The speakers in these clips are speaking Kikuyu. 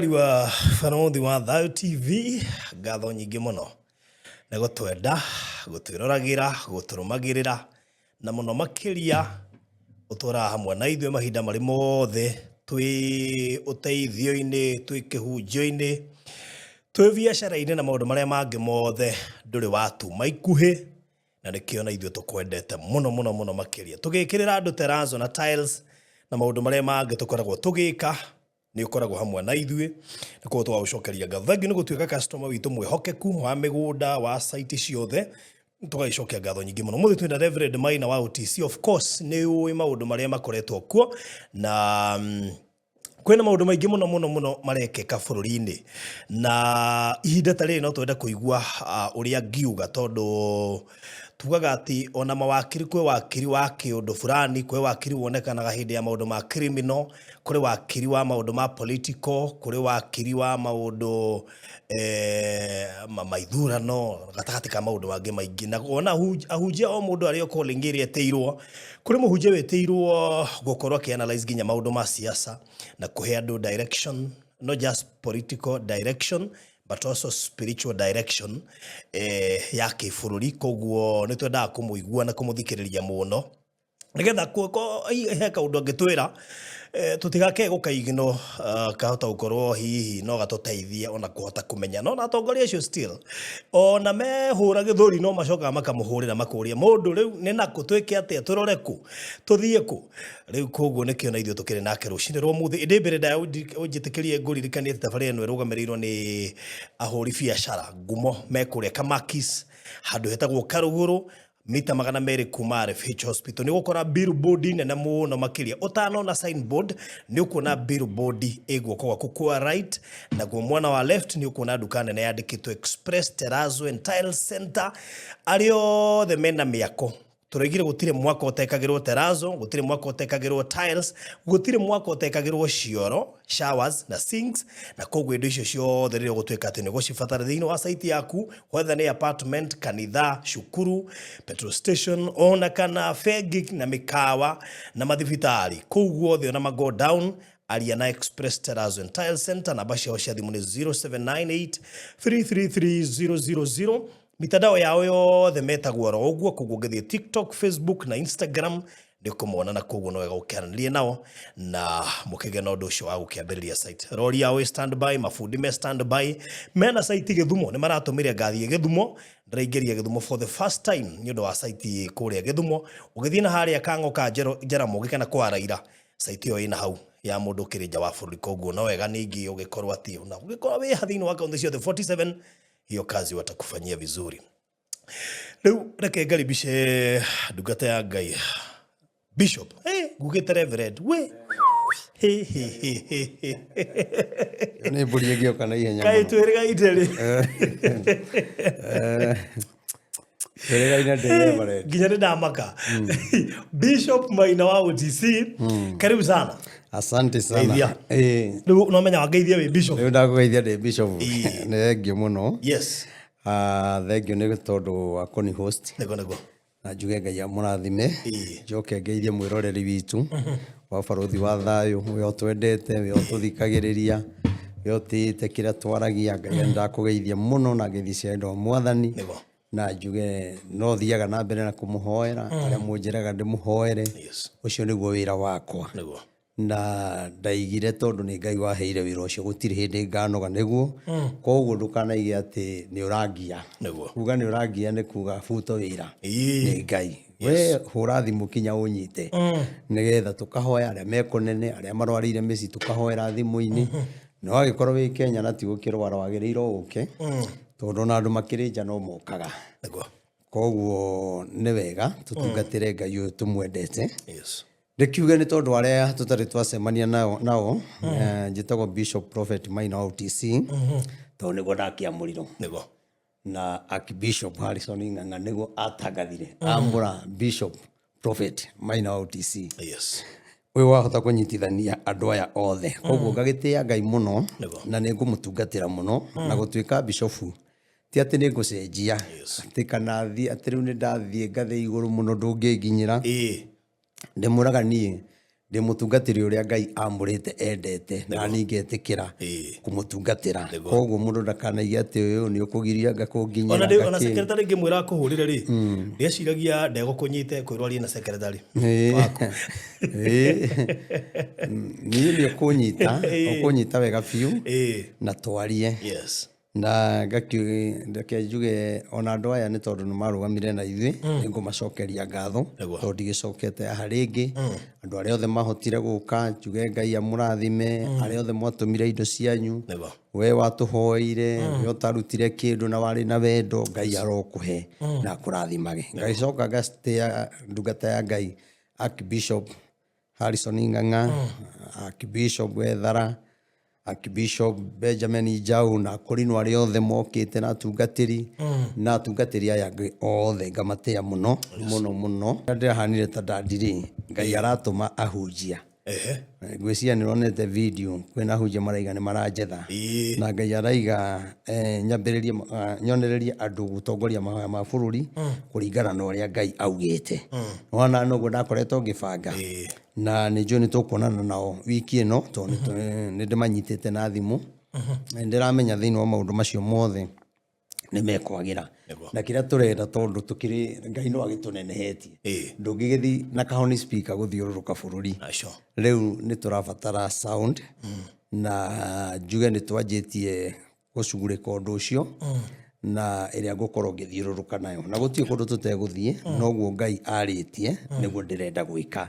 Mwĩroreri wa Barũthi wa Thayũ TV, ngatho nyingĩ mũno nĩ gũtwenda, gũtwĩroragĩra, gũtũrũmagĩrĩra na mũno makĩria ũtũraga hamwe na ithuĩ mahinda marĩ mothe twĩ ũteithio-inĩ, twĩ kĩhunjio-inĩ, twĩ biacara-inĩ na maũndũ marĩa mangĩ mothe ndũrĩ watuma ikuhĩ na nĩkĩo na ithuĩ tũkwendete mũno mũno mũno makĩria. Tũgĩkĩrĩra andũ terrazzo na tiles na maũndũ marĩa mangĩ tũkoragwo tũgĩka nĩ ũkoragwo hamwe na ithuĩ na koguo tũgagũcokeria ngatho. Thengiũ nĩ gũtuĩka customer witũ mwĩhokeku wa mĩgũnda wa site ciothe tũgagĩcokia ngatho nyingĩ mũno. Ũmũthĩ twĩna Reverend Maina wa OTC, of course nĩ ũĩ maũndũ marĩa makoretwo kuo na kwĩna maũndũ maingĩ mũno mũno mũno marekĩka bũrũri-inĩ na ihinda ta rĩrĩ no twende kũigua ũrĩa ngiuga tondũ tugaga atĩ ona mawakiri kwĩ wakiri wa kĩũndũ fulani kwĩ wakiri wonekanaga hĩndĩ ya maũndũ ma criminal kũrĩ wakiri wa maũndũ ma political kũrĩ wakiri wa maũndũ ma ithurano gatagatĩ ka maũndũ mangĩ maingĩ na ona ahunjia o mũndũ arĩ o calling ĩrĩa etĩirwo kũrĩ mũhunjia wĩtĩirwo gũkorwo akĩ analyze nginya maũndũ ma siasa na kũhe andũ direction, not just political direction but also spiritual direction ya kĩbũrũri. Koguo nĩ twendaga kũmũigua na kũmũthikĩrĩria mũno nĩgetha he kaũndũ angĩtwĩra tũtigake gũkaigno kahota gũkorwo hihi no gatũteithie ona kũhota kũmenya no na atongoria acio still ona mehũra gĩthũri no macokaga makamũhũrĩra makũria mũndũ rĩu nĩ nakũ twĩke atĩa tũrore kũ tũthiĩ kũ rĩu. Koguo nĩkĩo na ithuĩ tũkĩrĩ nake rũcinĩ rwa ũmũthĩ. Ĩndĩ mbere ndaya ũnjĩtĩkĩrie ngũririkanie atĩ tabarĩra ĩno ĩrũgamĩrĩirwo nĩ ahũri biacara ngumo me kũrĩa Kamakis handũ hetagwo Karũgũrũ mita 200 kuma RFH Hospital. Nĩ ũgũkora billboard nene mũno makĩria ũtanona signboard nĩ ũkuona billboard ĩ guoko gwaku kwa right, naguo mwena wa left nĩ ũkuona nduka nene yandĩkĩtwo Express Terrazzo and Tile Center. Arĩa othe mena mĩako tũraigire gũtirĩ mwaka ũtekagĩrwo terrazzo, gũtirĩ mwaka ũtekagĩrwo tiles, gũtirĩ mwaka ũtekagĩrwo cioro, showers na sinks, na koguo indo icio ciothe rĩrĩa ũgũtuĩka atĩ nĩ ũgũcibatara thĩinĩ wa site yaku, whether nĩ apartment, kanitha, cukuru, petrol station ona kana bengi na mĩkawa na mathibitarĩ kũu guothe ona ma go down, aria na Express Terrazzo and Tile Center. Namba ciao cia thimũ nĩ 0798 333 000. Mitandao yao yothe metagwo oro ũguo, koguo ũngĩthiĩ TikTok, Facebook na Instagram nĩ ũkũmona, na koguo no wega ũkĩaranĩrie nao na mũkĩgĩa na ũndũ ũcio wa gũkĩambĩrĩria site. Rori yao ĩ standby, mabundi me standby, mena site Gĩthumo, nĩ maratũmire ngathiĩ Gĩthumo, ndĩraingĩria Gĩthumo for the first time nĩ ũndũ wa site kũrĩa Gĩthumo. Ũgĩthiĩ na harĩa Kang'o ka Jaramogi kana kwa Raila, site ĩyo ĩna hau ya mũndũ ũkĩrĩ nja wa bũrũri, koguo no wega ningĩ ũgĩkorwo atĩ ona ũgĩkorwo wĩ thĩinĩ wa kaunti ciothe 47, hiyo kazi watakufanyia vizuri. Rĩu reke ngaribishe ndungata ya Ngai Bishop, hey, ngugĩte Reverend we. He, he, he, he, he. Nĩ mbũri ĩngĩũka na ihenya kaĩ mũno. Twĩrĩgaine rĩ? Twĩrĩgaine ndĩ Reverend. Nginya nĩ ndamaka. Bishop Maina wa OTC, karibu sana. Asante sana. Geithia. Rĩu no menya wangeithia wĩ bishop. Rĩu ndakũgeithia ndĩ bishop. Ĩĩ. Nĩ thengiũ mũno. Ah, thengiũ nĩ tondũ wa kũni host. Nĩguo nĩguo. Na njuge Ngai amũrathime. Njoke ngeithie mwĩroreri witũ wa Barũthi wa Thayũ, we ũtwendete, we ũtũthikagĩrĩria, we ũtĩĩte kĩrĩa twaragia. Ngai nĩndakũgeithia mũno na ngeithi cia wendo wa Mwathani. Na njuge no thiaga na mbere na kũmũhoera arĩa mũnjĩraga ndĩmũhoere. Ũcio nĩguo wĩra wakwa. Na ndaigire tondũ nĩ Ngai waheire wĩra ũcio, gũtirĩ hĩndĩ nganoga nĩguo. Koguo ndũkanaige atĩ nĩ ũrangia. Kuga nĩ ũrangia nĩ kuga buto wĩra. Nĩ Ngai. We hũra thimũ kinya ũnyite nĩgetha tũkahoya arĩa me kũnene, arĩa marwarĩire mĩciĩ tũkahoera thimũ-inĩ. No angĩkorwo wĩ Kenya na ti gũkĩrwara wagĩrĩirwo ũke tondũ ona andũ makĩrĩ nja no mokaga. Koguo nĩ wega tũtungatĩre Ngai ũyũ tũmwendete. Ndĩkiuge nĩ tondũ arĩa tũtarĩ twacemania nao, njĩtagwo Bishop Prophet Maina wa OTC tondũ nĩguo ndakĩamũrirwo. Na Archbishop Harrison Ng'ang'a nĩguo atangathire amũra Bishop Prophet Maina wa OTC. Ũyũ wahota kũnyitithania andũ aya othe, koguo ngagĩtĩĩa Ngai mũno. Na nĩ ngũmũtungatĩra mũno na gũtuĩka bishofu ti atĩ nĩ ngũcenjia atĩ kana thiĩ atĩ rĩu nĩ ndathiĩ ngathĩ igũrũ mũno ndũngĩnginyĩra. Ndĩmũraga niĩ Ndĩ mũtungatĩri ũrĩa Ngai amũrĩte endete na niĩ ngetĩkĩra kũmũtungatĩra. Koguo mũndũ ndakanaige atĩ ũyũ nĩ ũkũgiria ngakũnginyĩra. Ona ona secretary ngĩmwĩra akũhũrĩre rĩ, ndieciragia ndegũkũnyite kwĩrwo arie na secretary waku. Niĩ nĩ ũkũnyita, ũkũnyita wega biũ na twarie. Na reke njuge ona andũ aya nĩ tondũ nĩ marũgamire na ithuĩ, nĩ ngũmacokeria ngatho tondũ ndigĩcokete haha rĩngĩ. Andũ arĩa othe mahotire gũka, njuge Ngai amũrathime, arĩa othe mwatũmire indo cianyu, we watũhoeire, we ũtarutire kĩndũ na warĩ na wendo, Ngai arokũhe na akũrathimage. Ngagĩcoka ngatĩa ndungata ya Ngai Archbishop Harrison Ng'ang'a, Archbishop Wethara, Archbishop Benjamin Njau na akũrinũ arĩa othe mokĩte na atungatĩri na atungatĩri aya angĩ othe ngamatĩa mũno mũno mũno. Ndĩrahanire ta ndandi-rĩ, Ngai aratũma ahunjia. Ngwĩciria nĩ ũronete video kwĩna ahunjia maraiga nĩ maranjetha. Na Ngai araiga nyambĩrĩrie nyonererie andũ gũtongoria mahoya ma bũrũri kũringana na ũrĩa Ngai augĩte. Nĩwona noguo ndakoretwo ngĩbanga. Na nĩ njũĩ nĩ tũkuonana nao wiki ĩno tondũ nĩ ndĩmanyitĩte na thimũ. Na nĩ ndĩramenya thĩinĩ wa maũndũ macio mothe nĩ mekwagĩra. Na kĩrĩa tũrenda tondũ tũkĩrĩ Ngai no agĩtũnenehetie. Ndũngĩgĩthiĩ na kahoni speaker gũthiũrũrũka bũrũri. Rĩu nĩ tũrabatara sound na njuge nĩ twanjĩtie gũcugurĩka ũndũ ũcio na ĩrĩa ngũkorwo ngĩthiũrũrũka nayo. Na gũtirĩ kũndũ tũtegũthiĩ, noguo Ngai arĩtie nĩguo ndĩrenda gwĩka.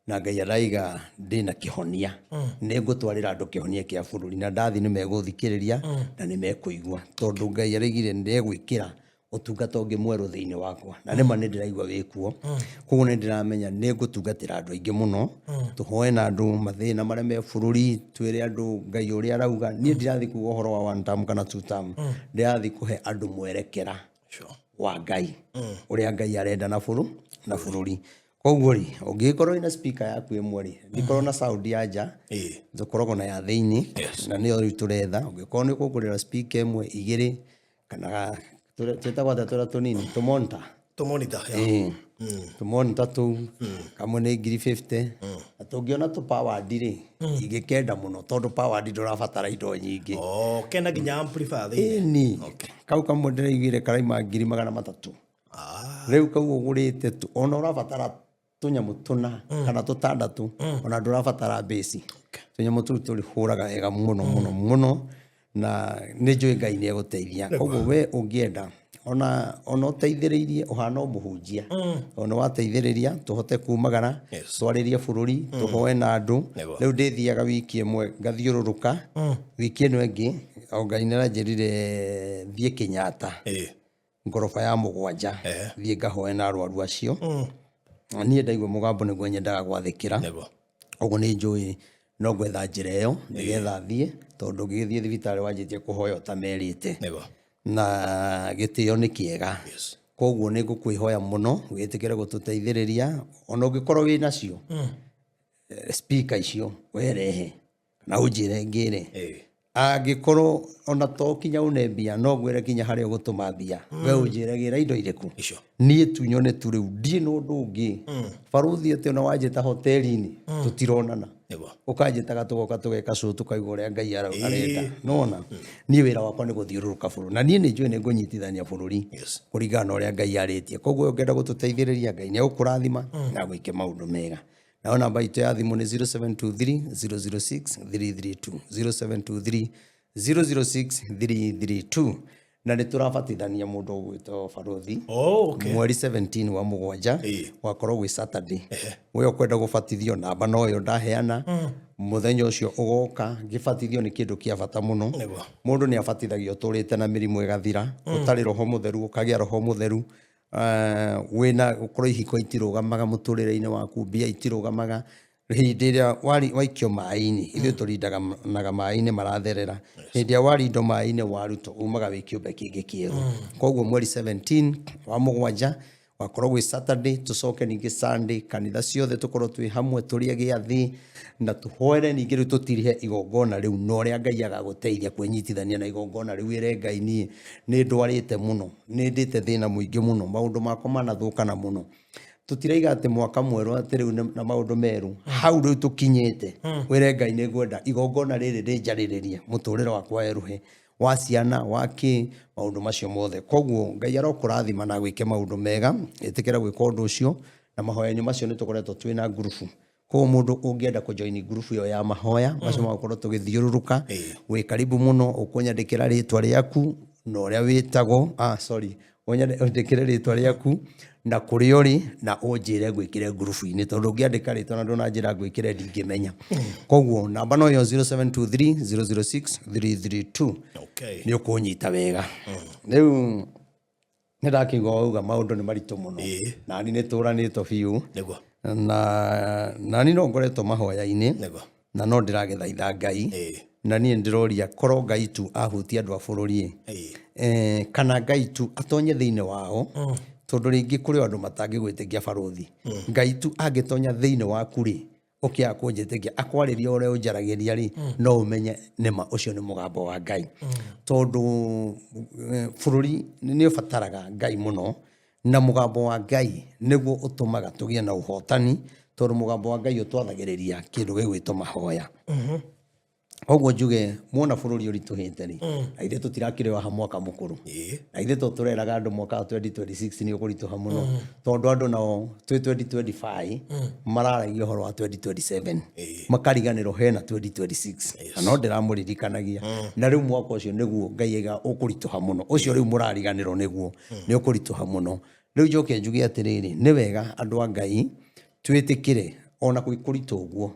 Na Ngai araiga ndĩna kĩhonia, nĩ ngũtwarĩra andũ kĩhonia kĩa bũrũri na ndathiĩ nĩ megũthikĩrĩria na nĩ mekũigua. Tondũ Ngai araigire nĩ egwĩkĩra ũtungata ũngĩ mwerũ thĩinĩ wakwa na nĩma nĩ ndĩraigua wĩkuo. Koguo nĩ ndĩramenya nĩ ngũtungatĩra andũ aingĩ mũno, tũhoe na andũ mathĩna marĩa me bũrũri, twĩre andũ Ngai ũrĩa arauga. Niĩ ndirathiĩ kuga ũhoro wa one term kana two term, ndĩrathiĩ kũhe andũ mwerekera wa Ngai, ũrĩa Ngai arenda na bũrũri. Koguo rĩ, ũngĩgĩkorwo wĩna speaker yaku ĩmwe rĩ, ndĩkorwo na sound ya nja, tũkoragwo na ya thĩinĩ, na nĩyo rĩu tũretha. Ũngĩkorwo nĩ ũkũngũrĩra speaker ĩmwe, igĩrĩ, kana twĩtagwo atĩa tũrĩa tũnini, tũmonitor. Tũmonitor, yeah. Tũmonitor tũu, kamwe nĩ ngiri 50. Na tũngĩona tũ powered rĩ, ingĩkenda mũno tondũ powered ndũrabatara indo nyingĩ. Oh, kena nginya amplifier thĩinĩ. Ĩni, kau kamwe ndĩraiguire karaima 300,000. Rĩu kau ũgũrĩte tu, ona ũrabatara tũnyamũ tũna kana tũtandatũ, ona ndũrabatara base. Tũnyamũ tũu tũhũraga wega mũno mũno mũno, na nĩ njũĩ Ngai nĩ egũteithia. Koguo we ũngĩenda ona ũteithĩrĩirie ũhana o mũhunjia, tondũ nĩ wateithĩrĩria tũhote kumagara, twarĩrie bũrũri, tũhoe na andũ. Rĩu ndĩthiaga wiki ĩmwe ngathiũrũrũka, wiki ĩno ĩngĩ o Ngai nĩ aranjĩrire thiĩ Kenyatta. Ngoroba ya 7, thiĩ ngahoe na arwaru acio. Niĩ ndaigua mũgambo nĩguo nyendaga gwathĩkĩra. Ũguo nĩ njũĩ no ngwetha njĩra ĩyo nĩgetha thiĩ, tondũ ngĩgĩthiĩ thibitarĩ wanjĩtie kũhoya ũtamerĩte. Na gĩtĩo nĩ kĩega. Koguo nĩ ngũkwĩhoya mũno wĩtĩkĩre gũtũteithĩrĩria ona ũngĩkorwo wĩ nacio speaker icio werehe na ũnjĩre ngĩre. Angĩkorwo ona to kinya une mbia, no ngwĩre kinya harĩa ũgũtũma mbia, we ũnjĩre gĩra indo irĩkũ. Niĩ tu nyone tu rĩu ndirĩ na ũndũ ũngĩ. Barũthi atĩ ona wanjĩta hoteli-inĩ, tũtironana. Ũkanjĩtaga tũgoka tũgeka show tũkaigua ũrĩa Ngai arenda. Nĩwona? Niĩ wĩra wakwa nĩ gũthiũrũrũka bũrũri. Na niĩ nĩ njũĩ nĩ ngũnyitithania bũrũri kũringana na ũrĩa Ngai arĩtie. Koguo ũngĩenda gũtũteithĩrĩria, Ngai nĩ egũkũrathima na agwĩke maũndũ mega. Nayo namba itũ ya thimũ nĩ 0723 006 332, 0723 006 332. Na nĩ tũrabatithania mũndũ ũgwĩtwo Barũthi. Oh, okay. Mweri 17 wa 7 wakorwo gwĩ Saturday. We ũkwenda gũbatithio, namba noyo ndaheana. Mũthenya ũcio ũgoka ngĩbatithio nĩ kĩndũ kĩa bata mũno. Mũndũ nĩ abatithagio ũtũrĩte na mĩrimũ ĩgathira, ũtarĩ roho mũtheru ũkagĩa roho mũtheru. Wĩna ũkorwo ihiko itirũgamaga mũtũrĩre-inĩ waku, mbia itirũgamaga. Hĩndĩ ĩrĩa waikio maĩ-inĩ, ithuĩ tũrindanaga maĩ-inĩ maratherera. Hĩndĩ ĩrĩa warindwo maĩ-inĩ warutwo, umaga wĩ kĩũmbe kĩngĩ kĩerũ. Koguo mweri 17 wa 7 wakorwo gwĩ Saturday, tũcoke ningĩ Sunday, kanitha ciothe tũkorwo twĩ hamwe tũrĩe gĩathĩ na tũhoere ningĩ rĩu tũtirihe igongona rĩu, na ũrĩa Ngai agagũteithia kwĩnyitithania na igongona rĩu. Ĩre Ngai niĩ nĩ ndwarĩte mũno, nĩ ndĩte thĩna mũingĩ mũno, maũndũ makwa manathũkana mũno. Tũtiraiga atĩ mwaka mwerũ atĩ rĩu na maũndũ merũ. Hau rĩu tũkinyĩte, wĩre Ngai nĩ ngwenda igongona rĩrĩ rĩnjarĩrĩrie mũtũrĩre wakwa werũhe, wa ciana, wa kĩ, maũndũ macio mothe. Koguo Ngai arokũrathima na agwĩke maũndũ mega. Ĩtĩkĩra gwĩka ũndũ ũcio. Na mahoya-inĩ macio nĩ tũkoretwo twĩna ngurubu. Koguo mũndũ ũngĩenda kũjoini ngurubu ĩyo ya mahoya macio magũkorwo tũgĩthiũrũrũka, wĩ karibu mũno. Ũkũnyandĩkĩra rĩtwa rĩaku na ũrĩa wĩtagwo, sorry, ũnyandĩkĩre rĩtwa rĩaku na kũrĩa ũrĩ, na ũnjĩre ngwĩkĩre ngurubu-inĩ, tondũ ũngĩandĩka rĩtwa na ndũnanjĩra ngwĩkĩre ndingĩmenya. Koguo namba no ĩyo, 0723 006 332. Nĩ ũkũnyita wega. Rĩu nĩ ndakĩigua wauga maũndũ nĩ maritũ mũno. Nani nĩ tũranĩtwo biũ. Na nani no ngoretwo mahoya-inĩ na no ndĩragĩthaitha Ngai. Na niĩ ndĩroria korwo Ngai tu ahutia andũ a bũrũri, kana Ngai tu atonye thĩinĩ wao, tondũ rĩngĩ kũrĩ o andũ matangĩgwĩtĩkia barũthi. Ngai tu angĩtonya thĩinĩ waku rĩ, ũkĩaga kũnjĩtĩkia, akwarĩria ũrĩa ũnjaragĩria rĩ, no ũmenye nĩma ũcio nĩ mũgambo wa Ngai. Tondũ bũrũri nĩ ũbataraga Ngai mũno, na mũgambo wa Ngai nĩguo ũtũmaga tũgĩe na ũhotani, tondũ mũgambo wa Ngai ũtwathagĩrĩria kĩndũ gĩgwĩtwo mahoya. Koguo njuge muona bũrũri ũritũhĩte rĩ, na ithuĩ tũtirakĩrĩ haha mwaka mũkũrũ, na ithuĩ to tũreraga andũ mwaka wa 2026 nĩ ũkũritũha mũno, tondũ andũ nao twĩ 2025 mararagia ũhoro wa 2027, makariganĩrwo hena 2026. Na no ndĩramũririkanagia, na rĩu mwaka ũcio nĩguo Ngai aiga ũkũritũha mũno, ũcio rĩu mũrariganĩrwo nĩguo nĩ ũkũritũha mũno. Rĩu njoke njuge atĩrĩrĩ, nĩ wega andũ a Ngai twĩtĩkĩre ona gwĩ kũritũ ũguo,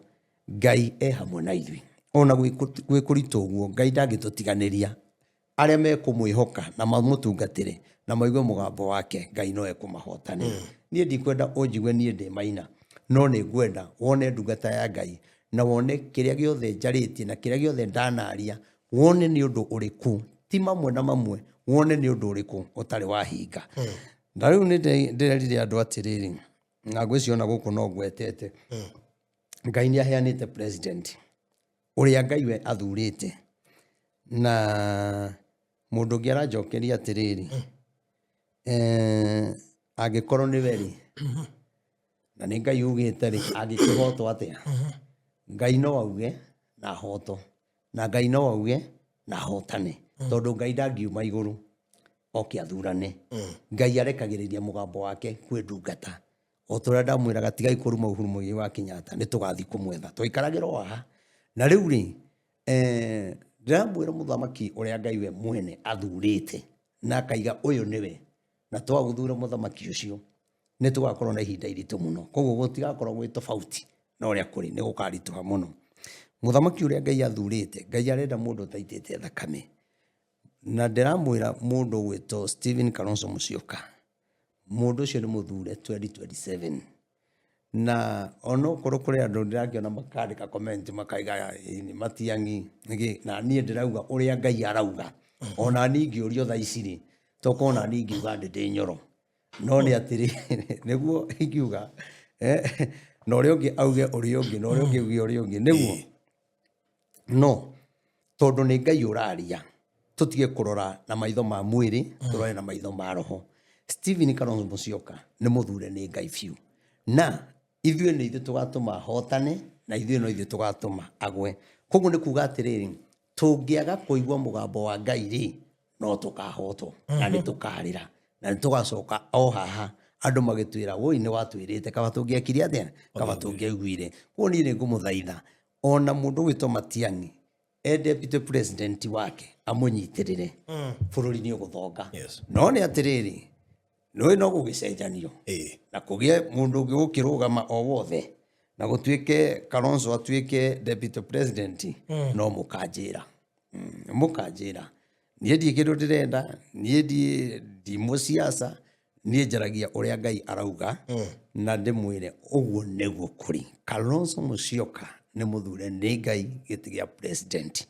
Ngai e hamwe na ithuĩ. Ona gwĩ kũritũ ũguo, Ngai ndangĩtũtiganĩria. Arĩa mekũmwĩhoka na mamũtungatĩre na maigue mũgambo wake, Ngai no ekũmahotanĩra. Niĩ ndikwenda ũnjigue niĩ ndĩ Maina, no nĩ ngwenda wone ndungata ya Ngai na wone kĩrĩa gĩothe njarĩtie na kĩrĩa gĩothe ndanaria, wone nĩ ũndũ ũrĩkũ, ti mamwe na mamwe, wone nĩ ũndũ ũrĩkũ ũtarĩ wahinga. Na rĩu nĩ ndĩrerire andũ atĩrĩrĩ, na ngwĩciria ona gũkũ no ngwetete, Ngai nĩ aheanĩte president ũrĩa Ngai we athurĩte. Na mũndũ ũngĩ aranjokeria atĩrĩrĩ, angĩkorwo nĩwe rĩ, na nĩ Ngai ugĩte rĩ, angĩkĩhotwo atĩa? Ngai no auge na ahotwo, na Ngai no auge na ahotane, tondũ Ngai ndangiuma igũrũ oke athurane. Ngai arekagĩrĩria mũgambo wake kwĩ ndungata. O ta ũrĩa ndamwĩraga, tigai kũruma Uhuru Muigai wa Kenyatta, nĩ tũgathiĩ kũmwetha. Tũikaragĩra o haha. Na rĩu rĩ, ndĩramwĩra mũthamaki ũrĩa Ngai we mwene athurĩte na akaiga ũyũ nĩwe, na twagũthura mũthamaki ũcio, nĩ tũgakorwo na ihinda iritũ mũno. Koguo gũtigakorwo gwĩ tofauti na ũrĩa kũrĩ, nĩ gũkaritũha mũno. Mũthamaki ũrĩa Ngai athurĩte, Ngai arenda mũndũ ũtaitĩte thakame. Na ndĩramwĩra mũndũ ũgwĩtwo Stephen Kalonzo Musyoka, mũndũ ũcio nĩ mũthure 2027. Na onokorwo kũrĩ andũ ndĩrakĩona makandĩka comment makaiga nĩ Matiang'i nĩkĩ, na niĩ ndĩrauga ũrĩa Ngai arauga. Ona niĩ ingĩũrio thaa ici rĩ, tokorwo ona niĩ ingiuga ndĩ Nyoro. No nĩ atĩrĩ, nĩguo ingiuga, na ũrĩa ũngĩ auge ũrĩa ũngĩ, na ũrĩa ũngĩ auge ũrĩa ũngĩ, nĩguo. No tondũ nĩ Ngai ũraria, tũtige kũrora na maitho ma mwĩrĩ, tũrore na maitho ma roho. Stephen Kalonzo Musyoka nĩ mũthure nĩ Ngai biũ, na ithuĩ nĩ ithuĩ tũgatũma ahotane, na ithuĩ no ithuĩ tũgatũma agwe. Koguo nĩ kuga atĩrĩrĩ, tũngĩaga kũigua mũgambo wa Ngai rĩ, no tũkahotwo na nĩ tũkarĩra na nĩ tũgacoka o haha andũ magĩtwĩra, woi nĩ watwĩrĩte, kaba tũngĩekire atĩa, kaba tũngĩaiguire. Koguo niĩ nĩ ngũmũthaitha, ona mũndũ ũgwĩtwo Matiang'i e deputy president wake amũnyitĩrĩre, bũrũri nĩ ũgũthonga. No nĩ atĩrĩrĩ, nĩũĩ no gũgĩcenjanio na kũgĩe mũndũ ũngĩ gũkĩrũgama o wothe na gũtuĩke Kalonzo atuĩke deputy president, no mũkanjĩra. Mũkanjĩra niĩ ndiĩ kĩndũ ndĩrenda, niĩ ndi mũciaca, niĩ njaragia ũrĩa Ngai arauga na ndĩmwĩre ũguo nĩguo kũrĩ. Kalonzo Musyoka nĩ mũthure nĩ Ngai gĩtĩ gĩa president,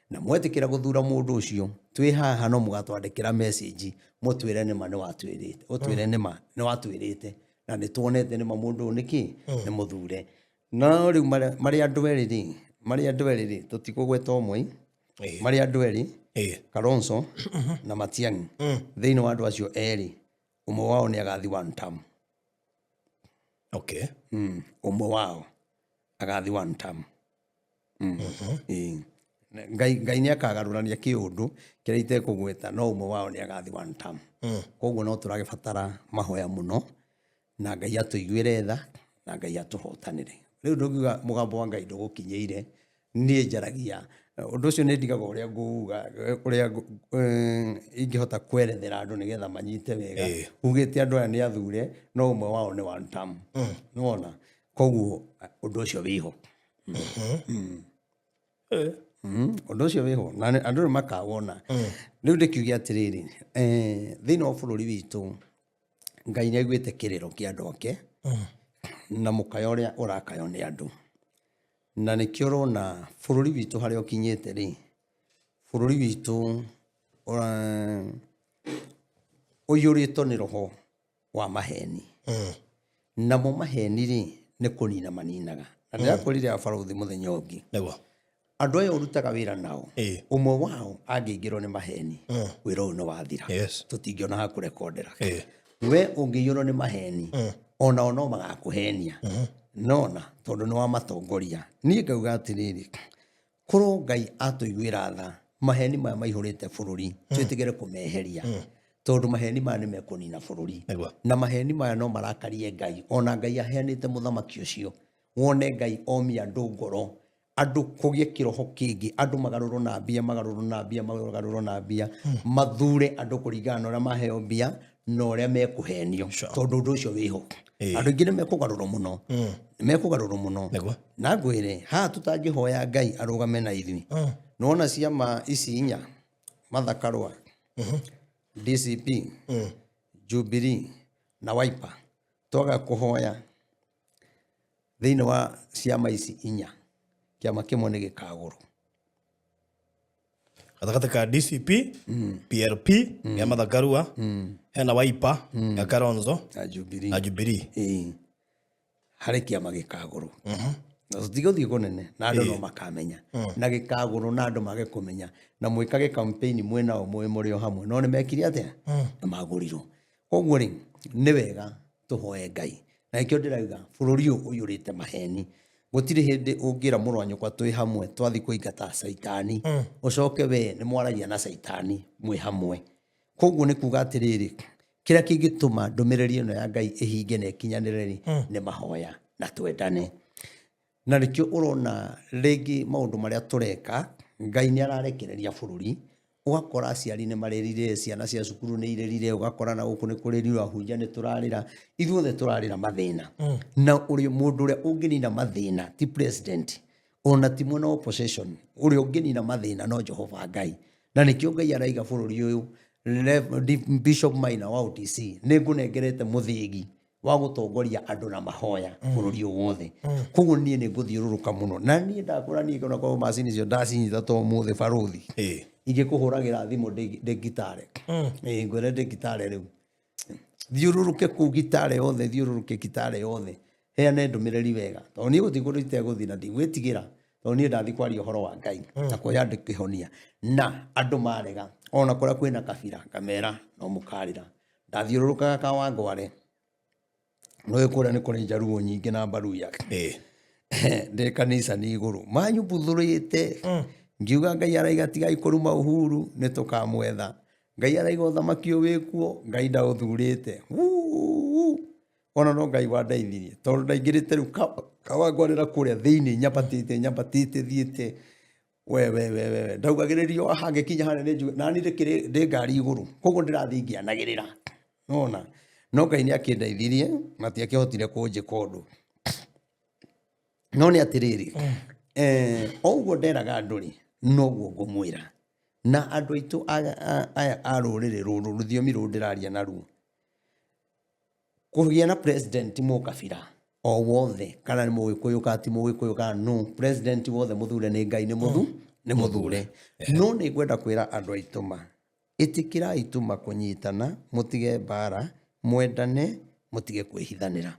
na mwetĩkĩra gũthura mũndũ ũcio, twĩ haha no mũgatwandĩkĩra message mũtwĩre nĩma nĩ watwĩrĩte, ũtwĩre nĩma nĩ watwĩrĩte na nĩ tuonete nĩma mũndũ ũyũ nĩkĩ nĩ mũthure. No rĩu marĩ andũ erĩ rĩ, marĩ andũ erĩ rĩ, tũtikũgweta ũmwe, marĩ andũ erĩ, Kalonzo na Matiang'i, thĩinĩ wa andũ acio erĩ, ũmwe wao nĩ agathi one term. Okay. Ũmwe wao agathi one term. Ĩĩ. Ngai nĩ akagarũrania kĩũndũ kĩrĩa itekũgweta, no ũmwe wao nĩ agathi one term. Koguo no tũragĩbatara mahoya mũno, na Ngai atũiguĩre tha, na Ngai atũhotanĩre. Rĩu ndũngiuga mũgambo wa Ngai ndũgũkinyĩire, niĩ njaragia ũndũ ũcio, nĩ ndigaga ũrĩa ngũuga, ũrĩa ingĩhota kwerethera andũ nĩgetha manyite wega. Ugĩte andũ aya nĩ athure, no ũmwe wao nĩ one term. Nĩwona? Koguo ũndũ ũcio wĩho. Ũndũ ũcio wĩho na andũ nĩ makawona. Rĩu ndĩkiuge atĩrĩrĩ, thĩinĩ wa bũrũri witũ Ngai nĩ aiguĩte kĩrĩro kĩa andũ ake na mũkayo ũrĩa ũrakayo nĩ andũ, na nĩkĩo ũrona bũrũri witũ harĩa ũkinyĩte rĩ, bũrũri witũ ũiyũrĩtwo nĩ roho wa maheni. Namo maheni rĩ, nĩ kũnina maninaga. Na ndĩrakwĩrire abarũthi mũthenya ũngĩ, andũ aya ũrutaga wĩra nao, ũmwe wao angĩingĩrwo nĩ maheni, wĩra ũyũ nĩ wathira. Tũtingĩona ha kũrekondera. We ũngĩiyũrwo nĩ maheni, onao no magakũhenia, nona tondũ nĩ wamatongoria. Niĩ ngauga atĩrĩrĩ, korwo Ngai atũiguĩra tha, maheni maya maihũrĩte bũrũri twĩtĩkĩre kũmeheria, tondũ maheni maya nĩ mekũnina bũrũri. Na maheni maya no marakarie Ngai. Ona Ngai aheanĩte mũthamaki ũcio, wone Ngai omia andũ ngoro, andũ kũgĩe kĩroho kĩngĩ, andũ magarũrwo na mbia, magarũrwo na mbia, magarũrwo na mbia, mathure andũ kũringana na ũrĩa maheo mbia na ũrĩa mekũhenio. Tondũ ũndũ ũcio wĩho, andũ aingĩ nĩ mekũgarũrwo mũno, nĩ mekũgarũrwo mũno. Na ngwĩre haha tũtangĩhoya Ngai arũgame na ithuĩ, nĩwona ciama ici inya, Martha Karua, DCP, Jubilee na Wiper, twaga kũhoya thĩinĩ wa ciama ici inya, kĩama kĩmwe nĩ gĩkagũrwo. Gatagatĩ ka DCP, PLP ya Martha Karua, hena Wiper ya Kalonzo na Jubilee. Na Jubilee. Ĩĩ. Harĩ kĩama gĩkagũrwo na tũtigũthiĩ kũnene, na andũ no makamenya na gĩkagũrwo, na andũ mage kũmenya na mwĩkage campaign mwĩnao mwĩ mũrĩ o hamwe, no nĩ mekire atĩa? Nĩ magũrirwo. Koguo rĩ, nĩ wega tũhoe Ngai, na nĩkĩo ndĩrauga bũrũri ũyũ ũiyũrĩte maheni. Gũtirĩ hĩndĩ ũngĩra mũrũ wa nyũkwa twĩ hamwe twathiĩ kũingata caitani, ũcoke we nĩ mwaragia na caitani mwĩ hamwe. Koguo nĩ kuga atĩrĩrĩ, kĩrĩa kĩngĩtũma ndũmĩrĩri ĩno ya Ngai ĩhinge na ĩkinyanĩre rĩ, nĩ mahoya na twendane. Na nĩkĩo ũrona rĩngĩ maũndũ marĩa tũreka, Ngai nĩ ararekereria bũrũri, ũgakora aciari nĩ marĩrire, ciana cia cukuru nĩ irĩrire, ũgakora na gũkũ nĩ kũrĩrire, ahunjia nĩ tũrarĩra, ithuothe tũrarĩra mathĩna. Na ũrĩa mũndũ ũrĩa ũngĩnina mathĩna ti president, ona ti mwena wa opposition, ũrĩa ũngĩnina mathĩna no Jehova Ngai. Na nĩkĩo Ngai araiga bũrũri ũyũ. Bishop Maina wa OTC, nĩ ngũnengerete mũthĩgi wa gũtongoria andũ na mahoya bũrũri ũyũ wothe. Koguo niĩ nĩ ngũthiũrũrũka mũno, na niĩ ndakũra, niĩ ona korwo macini icio ndacinyita to ũmũthĩ, barũthi, ingĩkũhũragĩra thimũ ndĩ gitare. Ĩĩ, ngwĩre ndĩ gitare rĩu, thiũrũrũke kũu gitare yothe, thiũrũrũke gitare yothe, heane ndũmĩrĩri wega, tondũ niĩ gũtirĩ kũndũ itegũthiĩ na ndigwĩtigĩra, tondũ niĩ ndathiĩ kwaria ũhoro wa Ngai na kũhe andũ kĩhonia, na andũ marega, ona kũrĩa kwĩna kabira ngamera no mũkarĩra. Ndathiũrũrũkaga Kawangware, nĩũĩ kũrĩa nĩ kũrĩ njaruo nyingĩ na mbaruya. Ndĩ kanitha nĩ igũrũ manyumbuthũrĩte, ngiuga Ngai araiga tigai kũruma Uhuru, nĩ tũkamwetha. Ngai araiga ũthamaki ũyũ wĩkuo, Ngai ndaũthurĩte. Wuu! Ona no Ngai wandeithirie, tondũ ndaingĩrĩte rĩu Kawangwarĩra kũrĩa thĩinĩ, nyambatĩte nyambatĩte thiĩte, we we we we, ndaugagĩrĩrio haha ngĩkinya harĩa nĩ njuge nani ndĩkĩrĩ ndĩ ngari igũrũ, koguo ndĩrathiĩ ngĩanagĩrĩra nona, no Ngai nĩ akĩndeithirie, matiakĩhotire kũnjĩka ũndũ. No nĩ atĩrĩrĩ, o ũguo nderaga andũ rĩ, noguo ngũmwĩra na andũ aitũ aya a rũrĩrĩ rũrũ, rũthiomi rũrũ ndĩraria naruo, kũgĩa na president mũkabira o wothe, kana nĩ mũgĩkũyũ kana ti mũgĩkũyũ kana no president wothe mũthure nĩ Ngai, nĩ mũthu nĩ mũthure. No nĩ ngwenda kwĩra andũ aitũ ma ĩtĩkĩrai tu ma kũnyitana, mũtige mbara, mwendane, mũtige kwĩhithanĩra,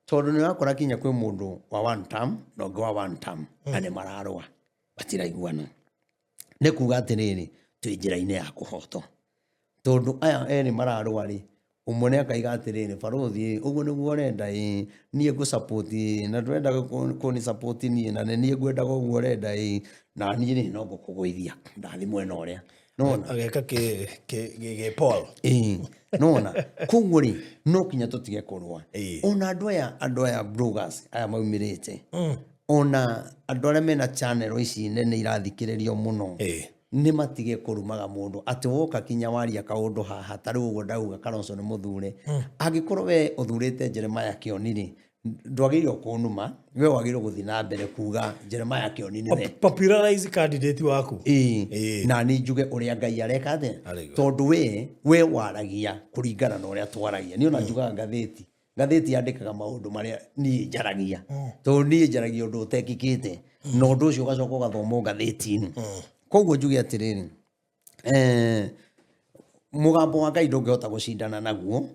tondũ nĩ ũrakora kinya kwĩ mũndũ wa one term na ũngĩ wa one term na nĩ mararũa, matiraiguana. Nĩ kuga atĩrĩrĩ, twĩ njĩra-inĩ ya kũhotwo, tondũ aya erĩ mararũa rĩ, Ũmwe nĩ akaiga atĩrĩrĩ, barũthi ũguo nĩguo ũrenda ĩĩ, niĩ ngũ support ĩĩ, na ndũrenda kũni support niĩ, na nĩ niĩ ngwendaga ũguo ũrenda ĩĩ, na niĩ rĩ no ngũkũgũithia ndathiĩ mwena ũrĩa. Nĩwona? Ageka kĩ kĩ kĩ kĩ Paul. Ĩĩ, nĩwona? Koguo rĩ, no kinya tũtige kũrũa. Ĩĩ. Ona andũ aya bloggers aya maumĩrĩte, ona andũ arĩa mena channel ici nene irathikĩrĩrio mũno, Ĩĩ. Nĩ matige kũrumaga mũndũ atĩ woka kinya waria kaũndũ haha ta rĩu ũguo ndauga Kalonzo nĩ mũthure. Angĩkorwo we ũthurĩte Jeremiah Kĩoni rĩ, ndwagĩrĩirwo kũnuma, we wagĩrĩirwo gũthiĩ na mbere kuga Jeremiah Kĩoni nĩwe. Popularize candidate waku. Ĩĩ, Ĩĩ. na niĩ njuge ũrĩa Ngai areka atĩa, Arauga. Tondũ we waragia kũringana na ũrĩa twaragia. Niĩ ona njugaga ngathĩti, ngathĩti yandĩkaga maũndũ marĩa niĩ njaragia, tondũ niĩ njaragia ũndũ ũtekĩkĩte, na ũndũ ũcio ũgacoka ũgathomwo ngathĩti-inĩ. Koguo njuge atĩrĩrĩ, mũgambo wa Ngai ndũngĩhota gũcindana naguo.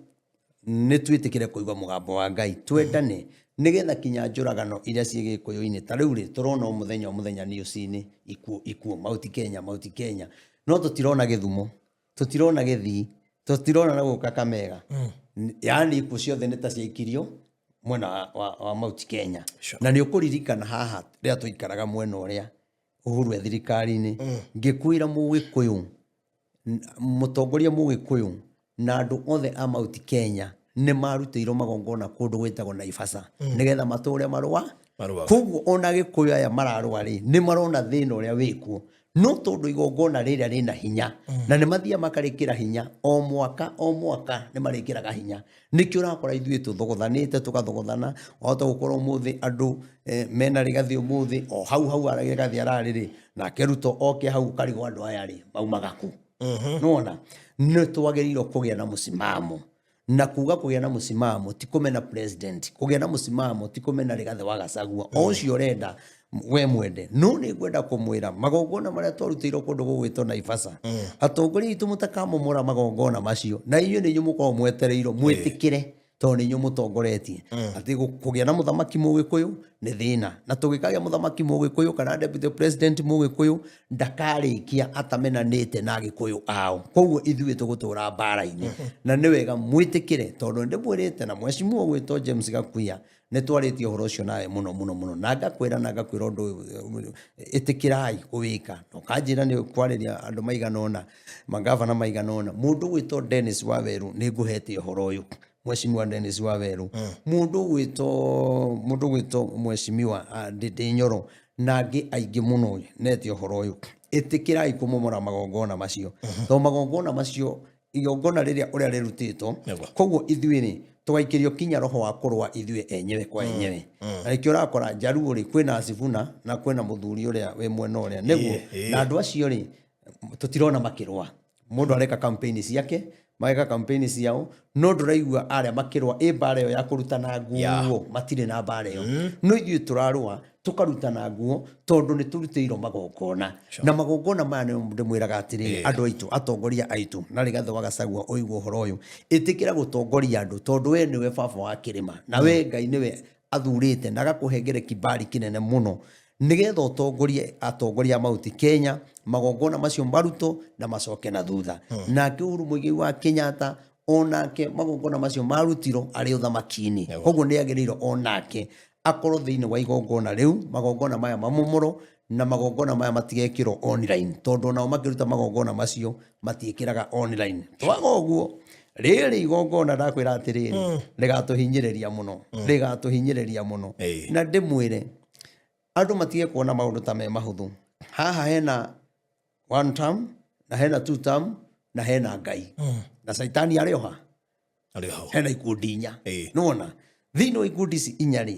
Nĩ twĩtĩkĩre kũigua mũgambo wa Ngai, twendane, nĩgetha kinya njũragano iria ciĩ gĩkũyũ-inĩ ta rĩu rĩ, tũrona o mũthenya o mũthenya news-inĩ, ikuũ ikuũ, Mount Kenya, Mount Kenya, no tũtirona Gĩthumo, tũtirona Gĩthii, tũtirona na gũkũ Kakamega. Yaani ikuũ ciothe nĩ ta ciaikirio mwena wa Mount Kenya. Na nĩ ũkũririkana haha rĩrĩa tũikaraga mwena ũrĩa Uhuru e thirikari-inĩ, ngĩkwĩra mũgĩkũyũ, mũtongoria mũgĩkũyũ na andũ othe a Mount Kenya nĩ marutĩirwo magongona kũndũ gwĩtagwo Naivasha, nĩgetha matũre marũa. Marũaga. Koguo ona Gĩkũyũ aya mararũa rĩ, nĩ marona thĩna ũrĩa wĩkuo, no tondũ igongona rĩrĩa rĩna hinya, na nĩ mathiaga makarĩkĩra hinya o mwaka o mwaka, nĩ marĩkĩraga hinya. Nĩkĩo ũrakora ithuĩ tũthogothanĩte, tũgathogothana. Wahota gũkorwo ũmũthĩ andũ mena Rigathĩ ũmũthĩ, o hau hau Rigathĩ ararĩ rĩ, nake Ruto oke hau, ũkarigwo andũ aya rĩ maumaga kũ. Nĩwona nĩ twagĩrĩirwo kũgĩa na mũsimamo, na kuga kũgĩa na mũsimamo ti kũmena president, kũgĩa na mũsimamo ti kũmena Rigathĩ wa Gachagua, o ũcio ũrenda we mwende. No nĩ ngwenda kũmwĩra magongona marĩa twarutĩirwo kũndũ gũgwĩtwo Naivasha, atongoria aitũ mũtakamomora magongona macio, na inyuĩ nĩ inyuĩ mũkoragwo mwetereirwo mwĩtĩkĩre, tondũ nĩ inyuĩ mũtongoretie atĩ kũgĩa na mũthamaki mũgĩkũyũ nĩ thĩna. Na tũgĩkagĩa mũthamaki mũgĩkũyũ kana deputy president mũgĩkũyũ, ndakarĩkia atamenanĩte na Agĩkũyũ ao. Koguo ithuĩ tũgũtũra mbara-inĩ, na nĩ wega mwĩtĩkĩre, tondũ nĩ ndĩmwĩrĩte na mheshimiwa ũgwĩtwo James Gakuya nĩ twarĩtie ũhoro ũcio nawe mũno mũno mũno, na ngakwĩra ũndũ ũyũ, ĩtĩkĩrai kũwĩka, na ũkanjĩra nĩ kwarĩria andũ maigana ũna, magavana maigana ũna. Mũndũ ũgwĩtwo Dennis Waweru, nĩ ngũhete ũhoro ũyũ, mheshimiwa Dennis Waweru, mũndũ ũgwĩtwo mheshimiwa Ndĩndĩ Nyoro, na angĩ aingĩ mũno nete ũhoro ũyũ. Ĩtĩkĩrai kũmomora magongona macio, tondũ magongona macio, igongona rĩrĩa ũrĩa rĩrutĩtwo, koguo ithuĩ rĩ tũgaikĩrio kinya roho wa kũrũa ithuĩ enyewe kwa enyewe. Na nĩkĩo ũrakora Njaruo rĩ, kwĩna Sifuna na kwĩna mũthuri ũrĩa wĩ mwena ũrĩa nĩguo, na andũ acio rĩ tũtirona makĩrũa. Mũndũ areka campaign ciake, mageka campaign ciao, no ndũraigua arĩa makĩrũa ĩ mbara ĩyo ya kũrutana nguo, matirĩ na mbara ĩyo. No ithuĩ tũrarũa tũkarutana nguo, tondũ nĩ tũrutĩirwo magongona. Na magongona maya nĩ ndĩmwĩraga atĩrĩrĩ, andũ aitũ, atongoria aitũ, na Rigathĩ wa Gachagua, ũigue ũhoro ũyũ, ĩtĩkĩra gũtongoria andũ, tondũ we nĩwe baba wa kĩrĩma, na we Ngai nĩwe athurĩte na agakũhengere kibali kĩnene mũno, nĩgetha ũtongorie atongoria a Mount Kenya, magongona macio marutwo na macoke na thutha. Nake Uhuru Muigai wa Kenyatta onake magongona macio marutirwo arĩ ũthamaki-inĩ, koguo nĩ agĩrĩirwo onake akorwo thĩinĩ wa igongona rĩu, magongona maya mamomorwo na magongona maya matigekĩrwo online, tondũ onao makĩruta magongona macio matiĩkĩraga online. Twaga ũguo, rĩrĩ igongona ndakwĩra atĩrĩrĩ, rĩgatũhinyĩrĩria mũno, rĩgatũhinyĩrĩria mũno. Na ndĩmwĩre andũ matige kuona maũndũ ta me mahũthũ. Haha hena one term na hena two term na hena Ngai na Caitani arĩ oha. Arĩ hau. Hena ikundi inya. Nĩwona thĩinĩ wa ikundi ici inya rĩ,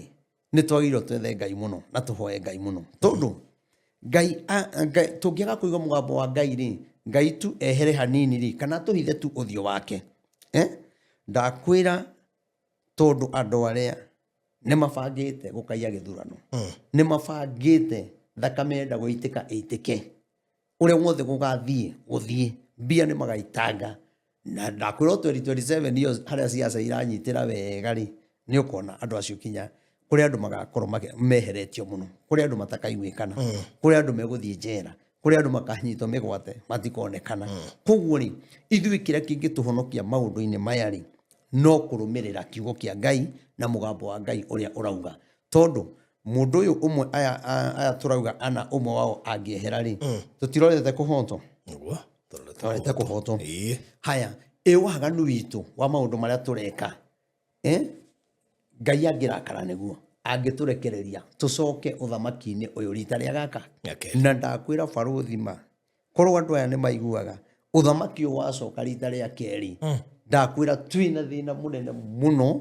nĩ twagĩrĩirwo twethe Ngai mũno na tũhoe Ngai mũno, tondũ Ngai, tũngĩaga kũigua mũgambo wa Ngai rĩ, Ngai tu ehere hanini rĩ, kana tũhithe tu ũthiũ wake, eh? Ndakwĩra, tondũ andũ arĩa nĩ mabangĩte gũkaiya gĩthurano, nĩ mabangĩte thakame enda gũitĩka ĩitĩke, ũrĩa wothe gũgathiĩ gũthiĩ, mbia nĩ magaitanga. Na ndakwĩra 2027 iyo harĩa siasa iranyitĩra wega rĩ, nĩ ũkona andũ acio kinya kũrĩ andũ magakorwo meheretio mũno, kũrĩ andũ matakaiguĩkana, kũrĩ andũ megũthiĩ njera, kũrĩ andũ makanyitwo mĩgwate matikonekana. Koguo rĩ, ithuĩ kĩrĩa kĩngĩtũhonokia maũndũ-inĩ maya rĩ, No kũrũmĩrĩra kiugo kĩa Ngai na mũgambo wa Ngai ũrĩa ũrauga, tondũ mũndũ ũyũ ũmwe aya aya tũrauga ana ũmwe wao angĩehera rĩ, tũtirorete kũhotwo. Nĩguo tũrorete. Tũrorete kũhotwo. Haya, ĩ waganu witũ wa maũndũ marĩa tũreka, eh? Ngai angĩrakara nĩguo angĩtũrekereria tũcoke ũthamaki-inĩ ũyũ rita rĩa gaka. Rĩa kerĩ. Na ndakwĩra barũthi ma, korwo andũ aya nĩ maiguaga ũthamaki ũyũ wacoka rita rĩa kerĩ, ndakwĩra twĩna thĩna mũnene mũno,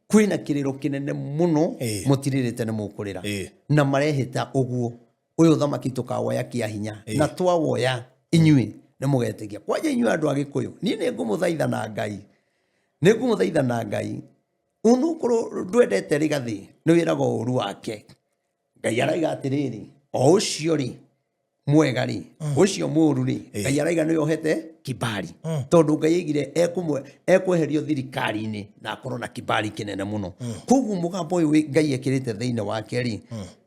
kwĩna kĩrĩro kĩnene mũno. Mũtirĩrĩte nĩ mũkũrĩra. Na marehĩta ũguo ũyũ ũthamaki tũkawoya kĩa hinya, na twawoya inyuĩ nĩ mũgetĩkia. Kwanja inyuĩ andũ a Gĩkũyũ, niĩ nĩ ngũmũthaitha na Ngai, nĩ ngũmũthaitha na Ngai, onokorwo ndwendete Rigathĩ nĩ wĩraga ũru wake, Ngai araiga atĩrĩrĩ, o ũcio rĩ mwega rĩ, ũcio mũru rĩ, Ngai araiga nĩwe ũhete kibali, tondũ Ngai aigire ekweherio thirikari-inĩ na akorwo na kibali kĩnene mũno. Koguo mũgambo ũyũ Ngai ekĩrĩte thĩinĩ wake rĩ,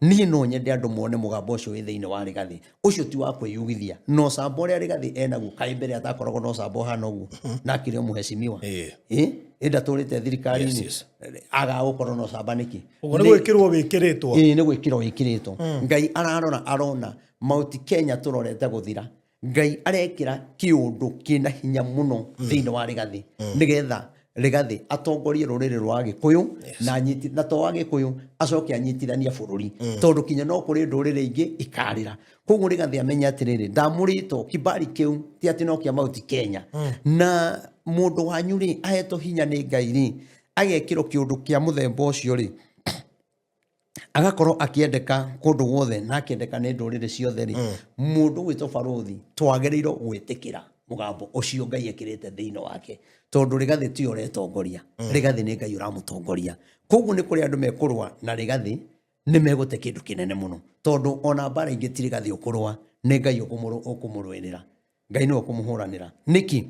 niĩ no nyende andũ mone mũgambo ũcio wĩ thĩinĩ wa Rigathĩ. Ũcio ti wa kwĩyugithia na ũcamba ũrĩa Rigathĩ enaguo. Kaĩ mbere atakoragwo na ũcamba ũhana ũguo na akĩrĩ o mũhecimiwa? Ĩ ndatũrĩte thirikari-inĩ. Agaga gũkorwo na ũcamba nĩkĩ? Ũguo nĩ gwĩkĩrwo wĩkĩrĩtwo. Ĩĩ, nĩ gwĩkĩrwo wĩkĩrĩtwo. Ngai ararora arona Mount Kenya tũrorete gũthira. Ngai arekĩra kĩũndũ kĩna hinya mũno thĩinĩ wa Rigathĩ, nĩgetha Rigathĩ atongorie rũrĩrĩ rwa Gĩkũyũ na anyiti, na to Agĩkũyũ, acoke anyitithania bũrũri, tondũ kinya no kũrĩ ndũrĩrĩ ingĩ ikarĩra. Koguo Rigathĩ amenye atĩrĩrĩ, ndamũrĩtwo kibali kĩu ti atĩ no kĩa Mount Kenya, na mũndũ wanyu rĩ ahetwo hinya nĩ Ngai rĩ, agekĩrwo kĩũndũ kĩa mũthemba ũcio rĩ, agakorwo akĩendeka kũndũ guothe na akĩendeka nĩ ndũrĩrĩ ciothe rĩ, mũndũ gwĩtwo barũthi twagĩrĩirwo gwĩtĩkĩra mũgambo ũcio Ngai ekĩrĩte thĩinĩ wake, tondũ Rigathĩ tiwe ũretongoria. Rigathĩ nĩ Ngai ũramũtongoria. Koguo nĩ kũrĩ andũ mekũrũa na Rigathĩ, nĩ megũte kĩndũ kĩnene mũno, tondũ ona mbara ingĩ ti Rigathĩ ũkũrũa, nĩ Ngai ũkũmũrũĩrĩra. Ngai nĩwe ũkũmũhũranĩra. Nĩkĩ?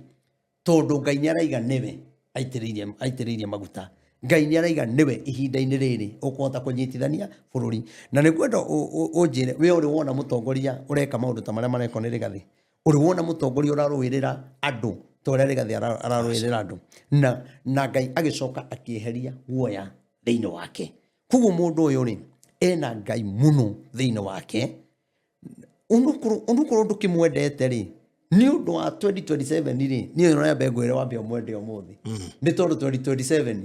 Tondũ Ngai nĩ araiga nĩwe aitĩrĩirie maguta. Ngai nĩ araiga nĩwe ihinda-inĩ rĩrĩ ũkũhota kũnyitithania bũrũri. Na nĩ ngwenda ũnjĩre, we ũrĩ wona mũtongoria ũreka maũndũ ta marĩa marekwo nĩ Rigathĩ? Ũrĩ wona mũtongoria ũrarũĩrĩra andũ ta ũrĩa Rigathĩ ararũĩrĩra andũ? Na Ngai agĩcoka akĩeheria guoya thĩinĩ wake. Koguo mũndũ ũyũ rĩ, ena Ngai mũno thĩinĩ wake. Onokorwo ndũkĩmwendete rĩ, nĩ ũndũ wa 2027 rĩ, niĩ no nyambe ngwĩre wambe ũmwende ũmũthĩ, nĩ tondũ 2027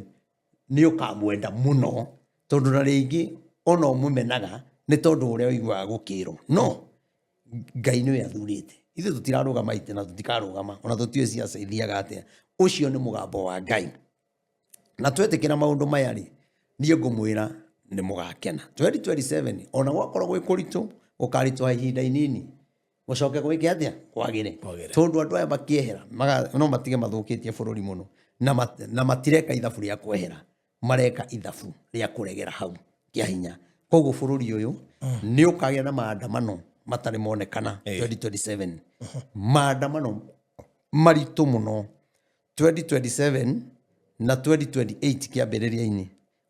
nĩ ũkamwenda mũno, tondũ na rĩngĩ ona ũmũmenaga nĩ tondũ ũrĩa ũiguaga gũkĩrwo no Ngai nĩwe athurĩte. Ithuĩ tũtirarũgama itĩ na tũtikarũgama, ona tũtiũĩ ciaca ithiaga atĩa. Ũcio nĩ mũgambo wa Ngai, na twetĩkĩra maũndũ maya rĩ, niĩ ngũmwĩra nĩ mũgakena 2027. Ona gwakorwo gwĩ kũritũ, gũkaritũha ihinda inini, gũcoke gwĩke atĩa? Kwagĩre. Kwagĩre. Tondũ andũ aya makĩehera no matige mathũkĩtie bũrũri mũno, na matireka ithabu rĩa kwehera, mareka ithabu rĩa kũregera hau kĩa hinya. Koguo bũrũri ũyũ nĩ ũkagĩa na maandamano matarĩ monekana 2027, maandamano maritũ mũno 2027 na 2028. Kĩambĩrĩria-inĩ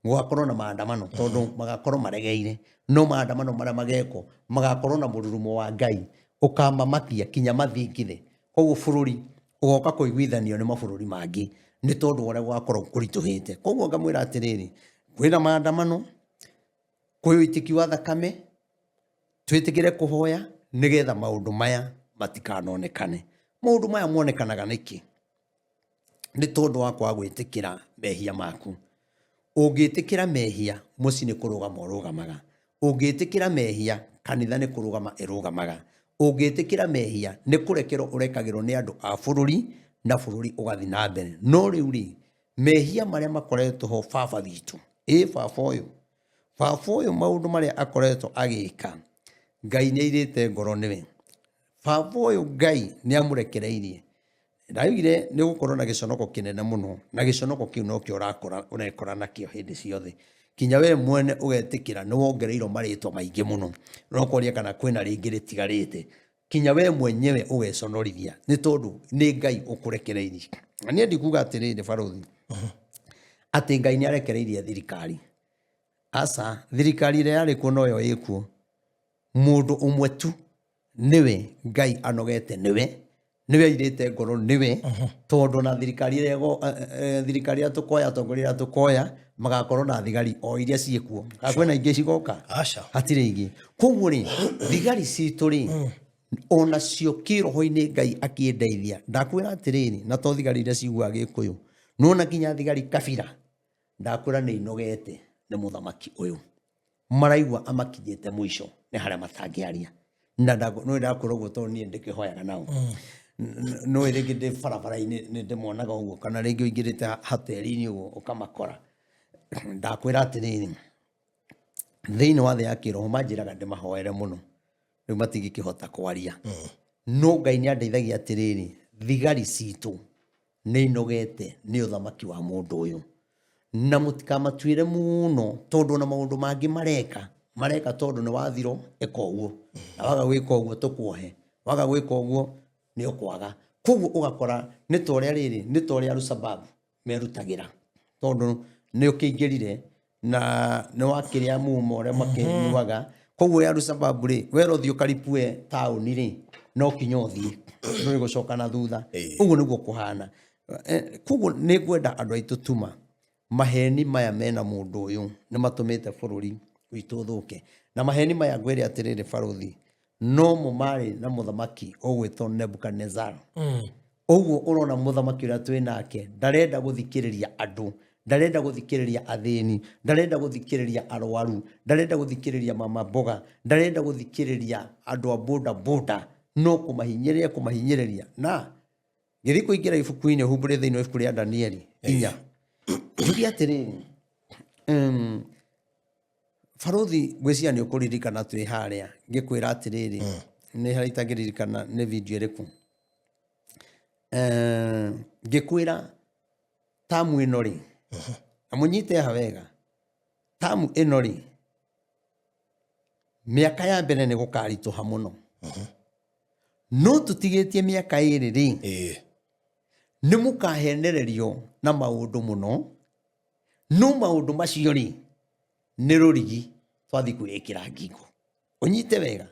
gũgakorwo na maandamano, tondũ magakorwo maregeire, no maandamano marĩa magekwo magakorwo na mũrurumo wa Ngai ũkamamakia kinya mathingithe. Koguo bũrũri ũgoka kũiguithanio nĩ mabũrũri mangĩ nĩ tondũ wa ũrĩa gũgakorwo kũritũhĩte. Koguo ngamwĩra atĩrĩrĩ, kwĩna maandamano, kwĩ ũitĩki wa thakame, twĩtĩkĩre kũhoya nĩgetha maũndũ maya matikanonekane. Maũndũ maya monekanaga nĩkĩ? Nĩ tondũ wa kwaga gwĩtĩkĩra mehia maku. Ũngĩtĩkĩra mehia, mũciĩ nĩ kũrũgama ũrũgamaga. Ũngĩtĩkĩra mehia, kanitha nĩ kũrũgama ĩrũgamaga. Ũngĩtĩkĩra mehia, nĩ kũrekerwo ũrekagĩrwo nĩ andũ a bũrũri na bũrũri ũgathiĩ na mbere. No rĩu rĩ, mehia marĩa makoretwo ho, baba witũ, ĩ baba ũyũ maũndũ marĩa akoretwo agĩka, Ngai nĩ airĩte ngoro nĩwe. Baba ũyũ Ngai nĩ amũrekereirie. Ndaugire nĩ ũgũkorwo na gĩconoko kĩnene mũno, na gĩconoko kĩu nokĩo ũrekora nakĩo hĩndĩ ciothe, kinya we mwene ũgetĩkĩra nĩ wongereirwo marĩtwa maingĩ mũno, no ũkoria kana kwĩna rĩngĩ rĩtigarĩte. Kinya we mwenyewe ũgeconorithia nĩ tondũ nĩ Ngai ũkũrekereirie. Na niĩ ndikuga atĩrĩrĩ barũthi, atĩ Ngai nĩ arekereirie thirikari. Aca, thirikari ĩrĩa yarĩ kuo noyo ĩkuo. Mũndũ ũmwe tu nĩwe Ngai anogete nĩwe. Nĩwe airĩte ngoro nĩwe, tondũ na thirikari ĩrĩa thirikari ĩrĩa tũkoya, atongoria arĩa tũkoya magakorwo na thigari o iria ciĩkuo. Kana kwĩna ingĩ cigoka? Aca. Hatirĩ ingĩ. Koguo rĩ, thigari citũ rĩ, onacio kĩroho-inĩ Ngai akĩndeithia, ndakwĩra atĩrĩrĩ, na to thigari iria ciguaga Gĩkũyũ, nona nginya thigari kabira, ndakwĩra nĩ inogete nĩ mũthamaki ũyũ. Maraigua amakinyĩte mũico, nĩ harĩa matangĩaria. Na nĩ ndakwĩra ũguo tondũ niĩ ndĩkĩhoyaga nao. Nĩ rĩngĩ ndĩ barabara-inĩ nĩ ndĩmonaga ũguo, kana rĩngĩ ũingĩrĩte hoteli-inĩ ũguo ũkamakora. Ndakwĩra atĩrĩrĩ, thĩinĩ wa thĩ ya kĩroho manjĩraga ndĩmahoere mũno, rĩu matingĩkĩhota kwaria. No Ngai nĩ andeithagia atĩrĩrĩ, thigari citũ nĩ inogete nĩ ũthamaki wa mũndũ ũyũ, na mũtikamatuĩre mũno, tondũ ona maũndũ mangĩ mareka, mareka tondũ nĩ wathirwo ĩka ũguo, na waga gwĩka ũguo tũkuohe, waga gwĩka ũguo nĩ ũkwaga. Koguo ũgakora nĩ ta ũrĩa rĩrĩ, nĩ ta ũrĩa Al-Shabaab merutagĩra, tondũ nĩ ũkĩingĩrire na nĩ wakĩrĩa mumo ũrĩa makĩnyuaga. Koguo ya Al-Shabaab rĩ, wera ũthiĩ ũkaripue taũni rĩ, no kinya ũthiĩ, ndũrĩ gũcoka na thutha. Ũguo nĩguo kũhana. Koguo nĩ ngwenda andũ aitũ tuma maheni maya mena mũndũ ũyũ nĩ matũmĩte bũrũri witũ ũthũke. Na maheni maya ngwĩre atĩrĩrĩ barũthi, no mo marĩ na mũthamaki ũgwĩtwo Nebukadnezar. Ũguo ũrona mũthamaki ũrĩa twĩ nake ndarenda gũthikĩrĩria andũ, ndarenda gũthikĩrĩria athĩni, ndarenda gũthikĩrĩria arwaru, ndarenda gũthikĩrĩria mama mboga, ndarenda gũthikĩrĩria andũ a boda boda, no kũmahinyĩrĩria kũmahinyĩrĩria. Na ngĩthiĩ kũingĩra ibuku-inĩ, humbũre thĩinĩ wa ibuku rĩa Danieli 4, njuge atĩrĩrĩ, barũthi, ngwĩciria nĩ ũkũririkana twĩ harĩa ngĩkwĩra atĩrĩrĩ, nĩ harĩa itangĩririkana nĩ video ĩrĩkũ, ngĩkwĩra tamu ĩno rĩ, na mũnyite haha wega, tamu ĩno rĩ, mĩaka ya mbere nĩ gũkaritũha mũno, no tũtigĩtie mĩaka 2 rĩ, nĩ mũkahenererio na maũndũ mũno, no maũndũ macio rĩ, nĩ rũrigi twathiĩ kwĩĩkĩra ngingo. Ũnyite wega,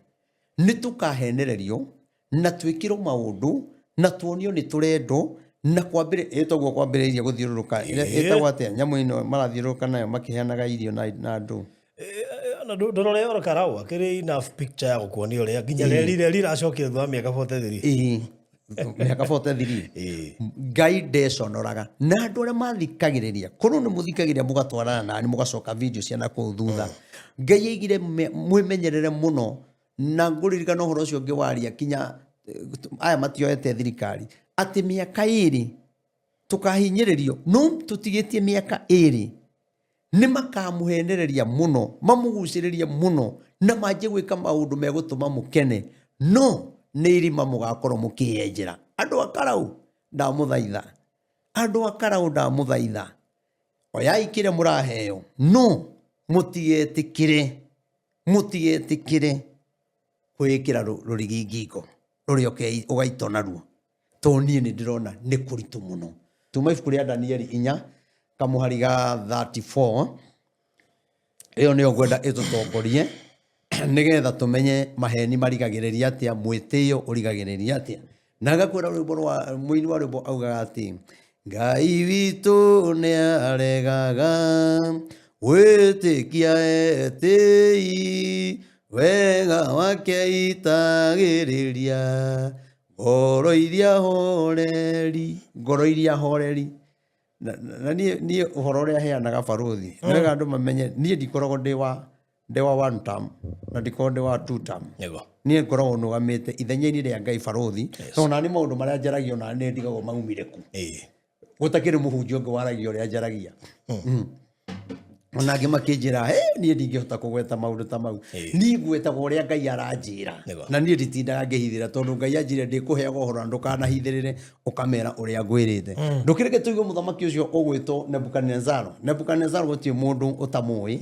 nĩ tũkahenererio na twĩkĩrwo maũndũ na tuonio nĩ tũrendwo, na kwambĩrĩ-, ĩ toguo kwambĩrĩirie gũthiũrũrũka, ĩtagwo atĩa nyamũ ĩno marathiũrũrũka nayo makĩheanaga irio na andũ? Na ndũrore oro karau akĩrĩ enough picture ya gũkuonia ũrĩa nginya reri reri racokire thutha wa mĩaka 43. Mĩaka 43. Ngai ndeconoraga. Na andũ arĩa mathikagĩrĩria, korwo nĩ mũthikagĩrĩria mũgatwarana nani, mũgacoka video cia na kũu thutha. Ngai aigire mwĩmenyerere mũno, na ngũririkana ũhoro ũcio ngĩwaria kinya aya matioete thirikari, atĩ mĩaka 2 tũkahinyĩrĩrio, no tũtigĩtie mĩaka 2 nĩ makamũhenereria mũno, mamũgucĩrĩrie mũno, na manjie gwĩka maũndũ megũtũma mũkene, no nĩ irima mũgakorwo mũkĩyenjera. Andũ a Karau ndamũthaitha, andũ a Karau ndamũthaitha, oyai kĩrĩa mũraheo, no mũtigetĩkĩre, mũtigetĩkĩre kwĩĩkĩra rũrigi ngingo rũrĩa ũgaitwo naruo, tondũ niĩ nĩ ndĩrona nĩ kũritũ mũno. Tuma ibuku rĩa Danieli 4 kamũhari ga 34, ĩyo nĩyo ngwenda ĩtũtongorie nĩgetha tũmenye maheni marigagĩrĩria atĩa, mwĩtĩo ũrigagĩrĩria atĩa. Na ngakwĩra rwĩmbo rwa mũini wa rwĩmbo augaga atĩ Ngai witũ nĩ aregaga gwĩtĩkia etĩi, wega wake itagĩrĩria ngoro iria horeri, ngoro iria horeri. Na niĩ ũhoro ũrĩa heanaga barũthi, nĩwega andũ mamenye niĩ ndikoragwo ndĩ wa one term, na ndikoragwo ndĩ wa two term. Niĩ ngoragwo nũgamĩte ithenya-inĩ rĩa Ngai barũthi, tondũ nani maũndũ marĩa njaragia ona nĩ ndigagwo maumire kũ. Gũtakĩrĩ mũhunjia ũngĩ waragia ũrĩa njaragia. Ona angĩ makĩnjĩra, hey, niĩ ndingĩhota kũgweta maũndũ ta mau. Niĩ ngwetaga ũrĩa Ngai aranjĩra. Na niĩ nditindaga ngĩhithĩra, tondũ Ngai anjĩrire ndĩkũheaga ũhoro na ndũkanahithĩrĩre, ũkamera ũrĩa ngwĩrĩte. Ndũkĩreke tũigue mũthamaki ũcio ũgwĩtwo Nebukadnezaro. Nebukadnezaro gũtirĩ mũndũ ũtamũĩ.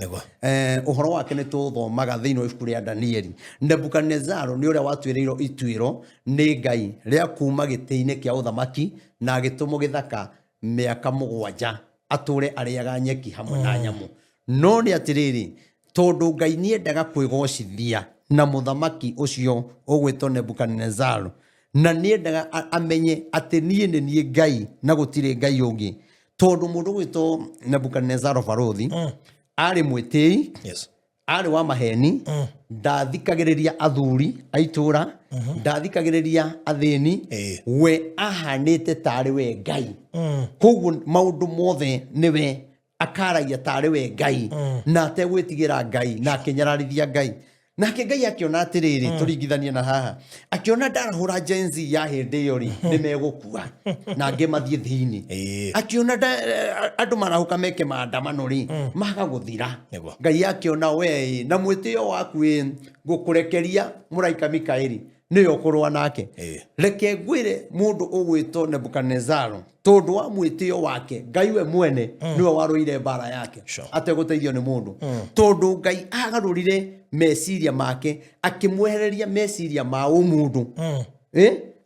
Ũhoro wake nĩ tũthomaga thĩinĩ wa ibuku rĩa Danieli. Nebukadnezaro nĩ ũrĩa watuĩrĩirwo ituĩro nĩ Ngai rĩa kuma gĩtĩ-inĩ kĩa ũthamaki na agĩtũmwo gĩthaka mĩaka 7 atũre arĩaga nyeki hamwe na nyamũ. No nĩ atĩrĩrĩ, tondũ Ngai nĩendaga kwĩgocithia na mũthamaki ũcio ũgwĩtwo Nebukadnezaro, Na nĩendaga amenye atĩ niĩ nĩ niĩ Ngai na gũtirĩ Ngai ũngĩ. Tondũ mũndũ gwĩtwo Nebukadnezaro barũthi arĩ mwĩtĩi, arĩ wa maheni, ndathikagĩrĩria athuri a itũũra, ndathikagĩrĩria athĩni, we ahanĩte tarĩ we Ngai. Koguo maũndũ mothe nĩwe akaragia tarĩ we Ngai, na ategwĩtigĩra Ngai, na akĩnyararithia Ngai. Nake Ngai akĩona atĩrĩrĩ, tũringithanie na haha, akĩona ndarahũra Gen Z ya hĩndĩ ĩyo rĩ, nĩ megũkua na angĩ mathiĩ thĩinĩ. Akĩona andũ marahũka meke maandamano rĩ, maga gũthira. Ngai akĩona we na mwĩtĩo waku ĩ, ngũkũrekeria mũraika Mikaeli nĩwe ũkũrũa nake. Reke ngwĩre mũndũ ũgwĩtwo Nebukadnezaro, tondũ wa mwĩtĩo wake Ngai we mwene nĩwe warũire mbara yake ategũteithio nĩ mũndũ. Tondũ Ngai agarũrire meciria make, akĩmwehereria meciria ma ũmũndũ,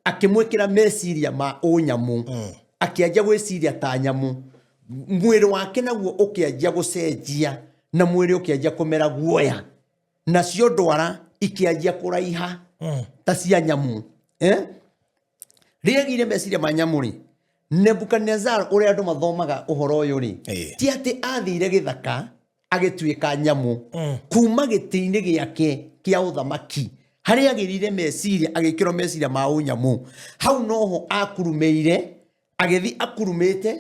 akĩmwĩkĩra meciria ma ũnyamũ, akĩanjia gwĩciria ta nyamũ. Mwĩrĩ wake naguo ũkĩanjia gũcenjia, na mwĩrĩ ũkĩanjia kũmera guoya, nacio ndwara ikĩanjia kũraiha ta cia nyamũ. Rĩrĩa agĩire meciria ma nyamũ rĩ, Nebukadnezar ũrĩa andũ mathomaga ũhoro ũyũ rĩ, ti atĩ athire gĩthaka agĩtuĩka nyamũ. Kuma gĩtĩ-inĩ gĩake kĩa ũthamaki harĩa agĩrire meciria, agĩkĩrwo meciria ma ũnyamũ, hau noho akurumĩire, agĩthiĩ akurumĩte,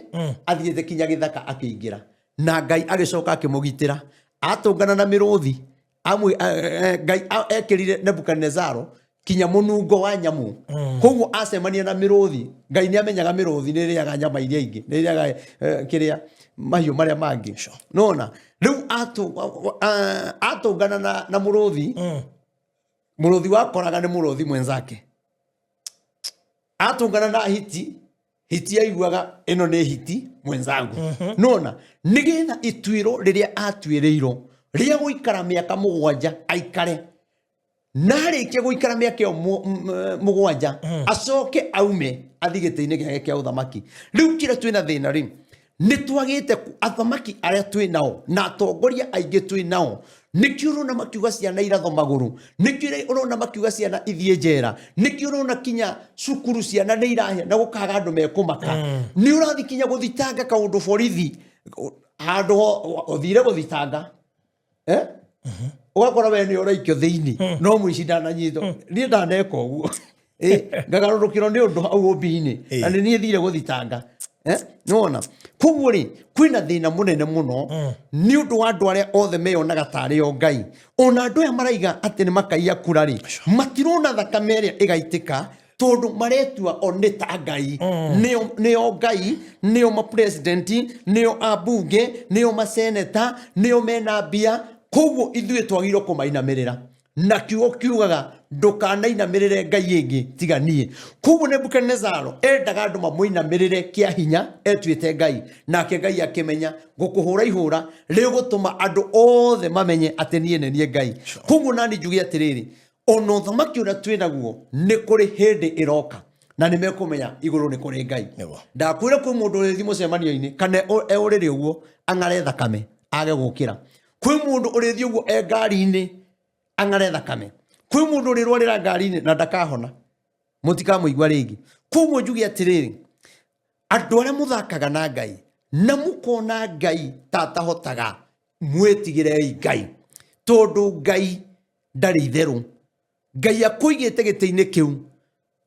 athiĩte kinya gĩthaka akĩingĩra, na Ngai agĩcoka akĩmũgitĩra atũngana na mĩrũthi. Ngai ekĩrire Nebukadnezaro kinya mũnungo wa nyamũ. Koguo acemania na mĩrũthi, Ngai nĩ amenyaga mĩrũthi nĩ ĩrĩaga nyama iria ingĩ, nĩ ĩrĩaga kĩrĩa mahiũ marĩa mangĩ. Nona rĩu atũngana na mũrũthi, mũrũthi wakoraga nĩ mũrũthi mwenzake. Atũngana na hiti, hiti yaiguaga ĩno nĩ hiti mwenzangu. Nona nĩgetha ituĩro rĩrĩa atuĩrĩirwo rĩa gũikara mĩaka 7 aikare, na arĩkia gũikara mĩaka ĩyo 7 acoke aume athiĩ gĩtĩ-inĩ gĩake kĩa ũthamaki. Rĩu kĩrĩa twĩna thĩna rĩ, nĩ twagĩte athamaki arĩa twĩ nao na atongoria aingĩ twĩ nao, nĩkĩo ũrona makiuga ciana iratho magũrũ, nĩkĩo ũrona makiuga ciana ithiĩ njera, nĩkĩo ũrona kinya cukuru ciana nĩ irahĩa na gũkaga andũ mekũmaka. Nĩ ũrathiĩ kinya gũthitanga kaũndũ borithi, handũ ho ũthire gũthitanga, Ũgakora we nĩ ũraikio thĩinĩ, no mũici ndananyitwo. Niĩ ndaneka ũguo, ngagarũrũkĩrwo nĩ ũndũ hau ũmbi-inĩ, na nĩ niĩ thire gũthitanga. Nĩwona koguo rĩ, kwĩna thĩna mũnene mũno nĩ ũndũ wa andũ arĩa othe meyonaga tarĩ o Ngai. Ona andũ aya maraiga atĩ nĩ makaiya kura rĩ, matirona thakame ĩrĩa ĩgaitĩka, tondũ maretua o nĩ ta Ngai. Nĩo Ngai, nĩo mapresidenti, nĩo ambunge, nĩo maseneta, nĩo mena mbia. Koguo ithuĩ twagĩrĩirwo kũmainamĩrĩra, na kiugo kiugaga ndũkanainamĩrĩre Ngai ĩngĩ tiga niĩ. Koguo Nebukadnezaro endaga andũ mamũinamĩrĩre kĩa hinya, etuĩte Ngai. Nake Ngai akĩmenya ngũkũhũra ihũra rĩgũtũma andũ othe mamenye atĩ niĩ nĩ niĩ Ngai. Koguo nani njuge atĩrĩrĩ, ona ũthamaki ũrĩa twĩ naguo nĩ kũrĩ hĩndĩ ĩroka na nĩ mekũmenya igũrũ nĩ kũrĩ Ngai. Ndakwĩra kwĩ mũndũ ũrĩthiĩ mũcemanio-inĩ kana e ũrĩrĩ ũguo ang'are thakame age gũkĩra. Kwĩ mũndũ ũrĩthiĩ ũguo e ngari-inĩ ang'are thakame. Kwĩ mũndũ ũrĩrwarĩra ngari-inĩ na ndakahona, mũtikamũigua rĩngĩ. Koguo njuge atĩrĩrĩ, andũ arĩa mũthakaga na Ngai na mũkona Ngai ta atahotaga, mwĩtigĩrei Ngai, tondũ Ngai ndarĩ itherũ. Ngai akũigĩte gĩtĩ-inĩ kĩu,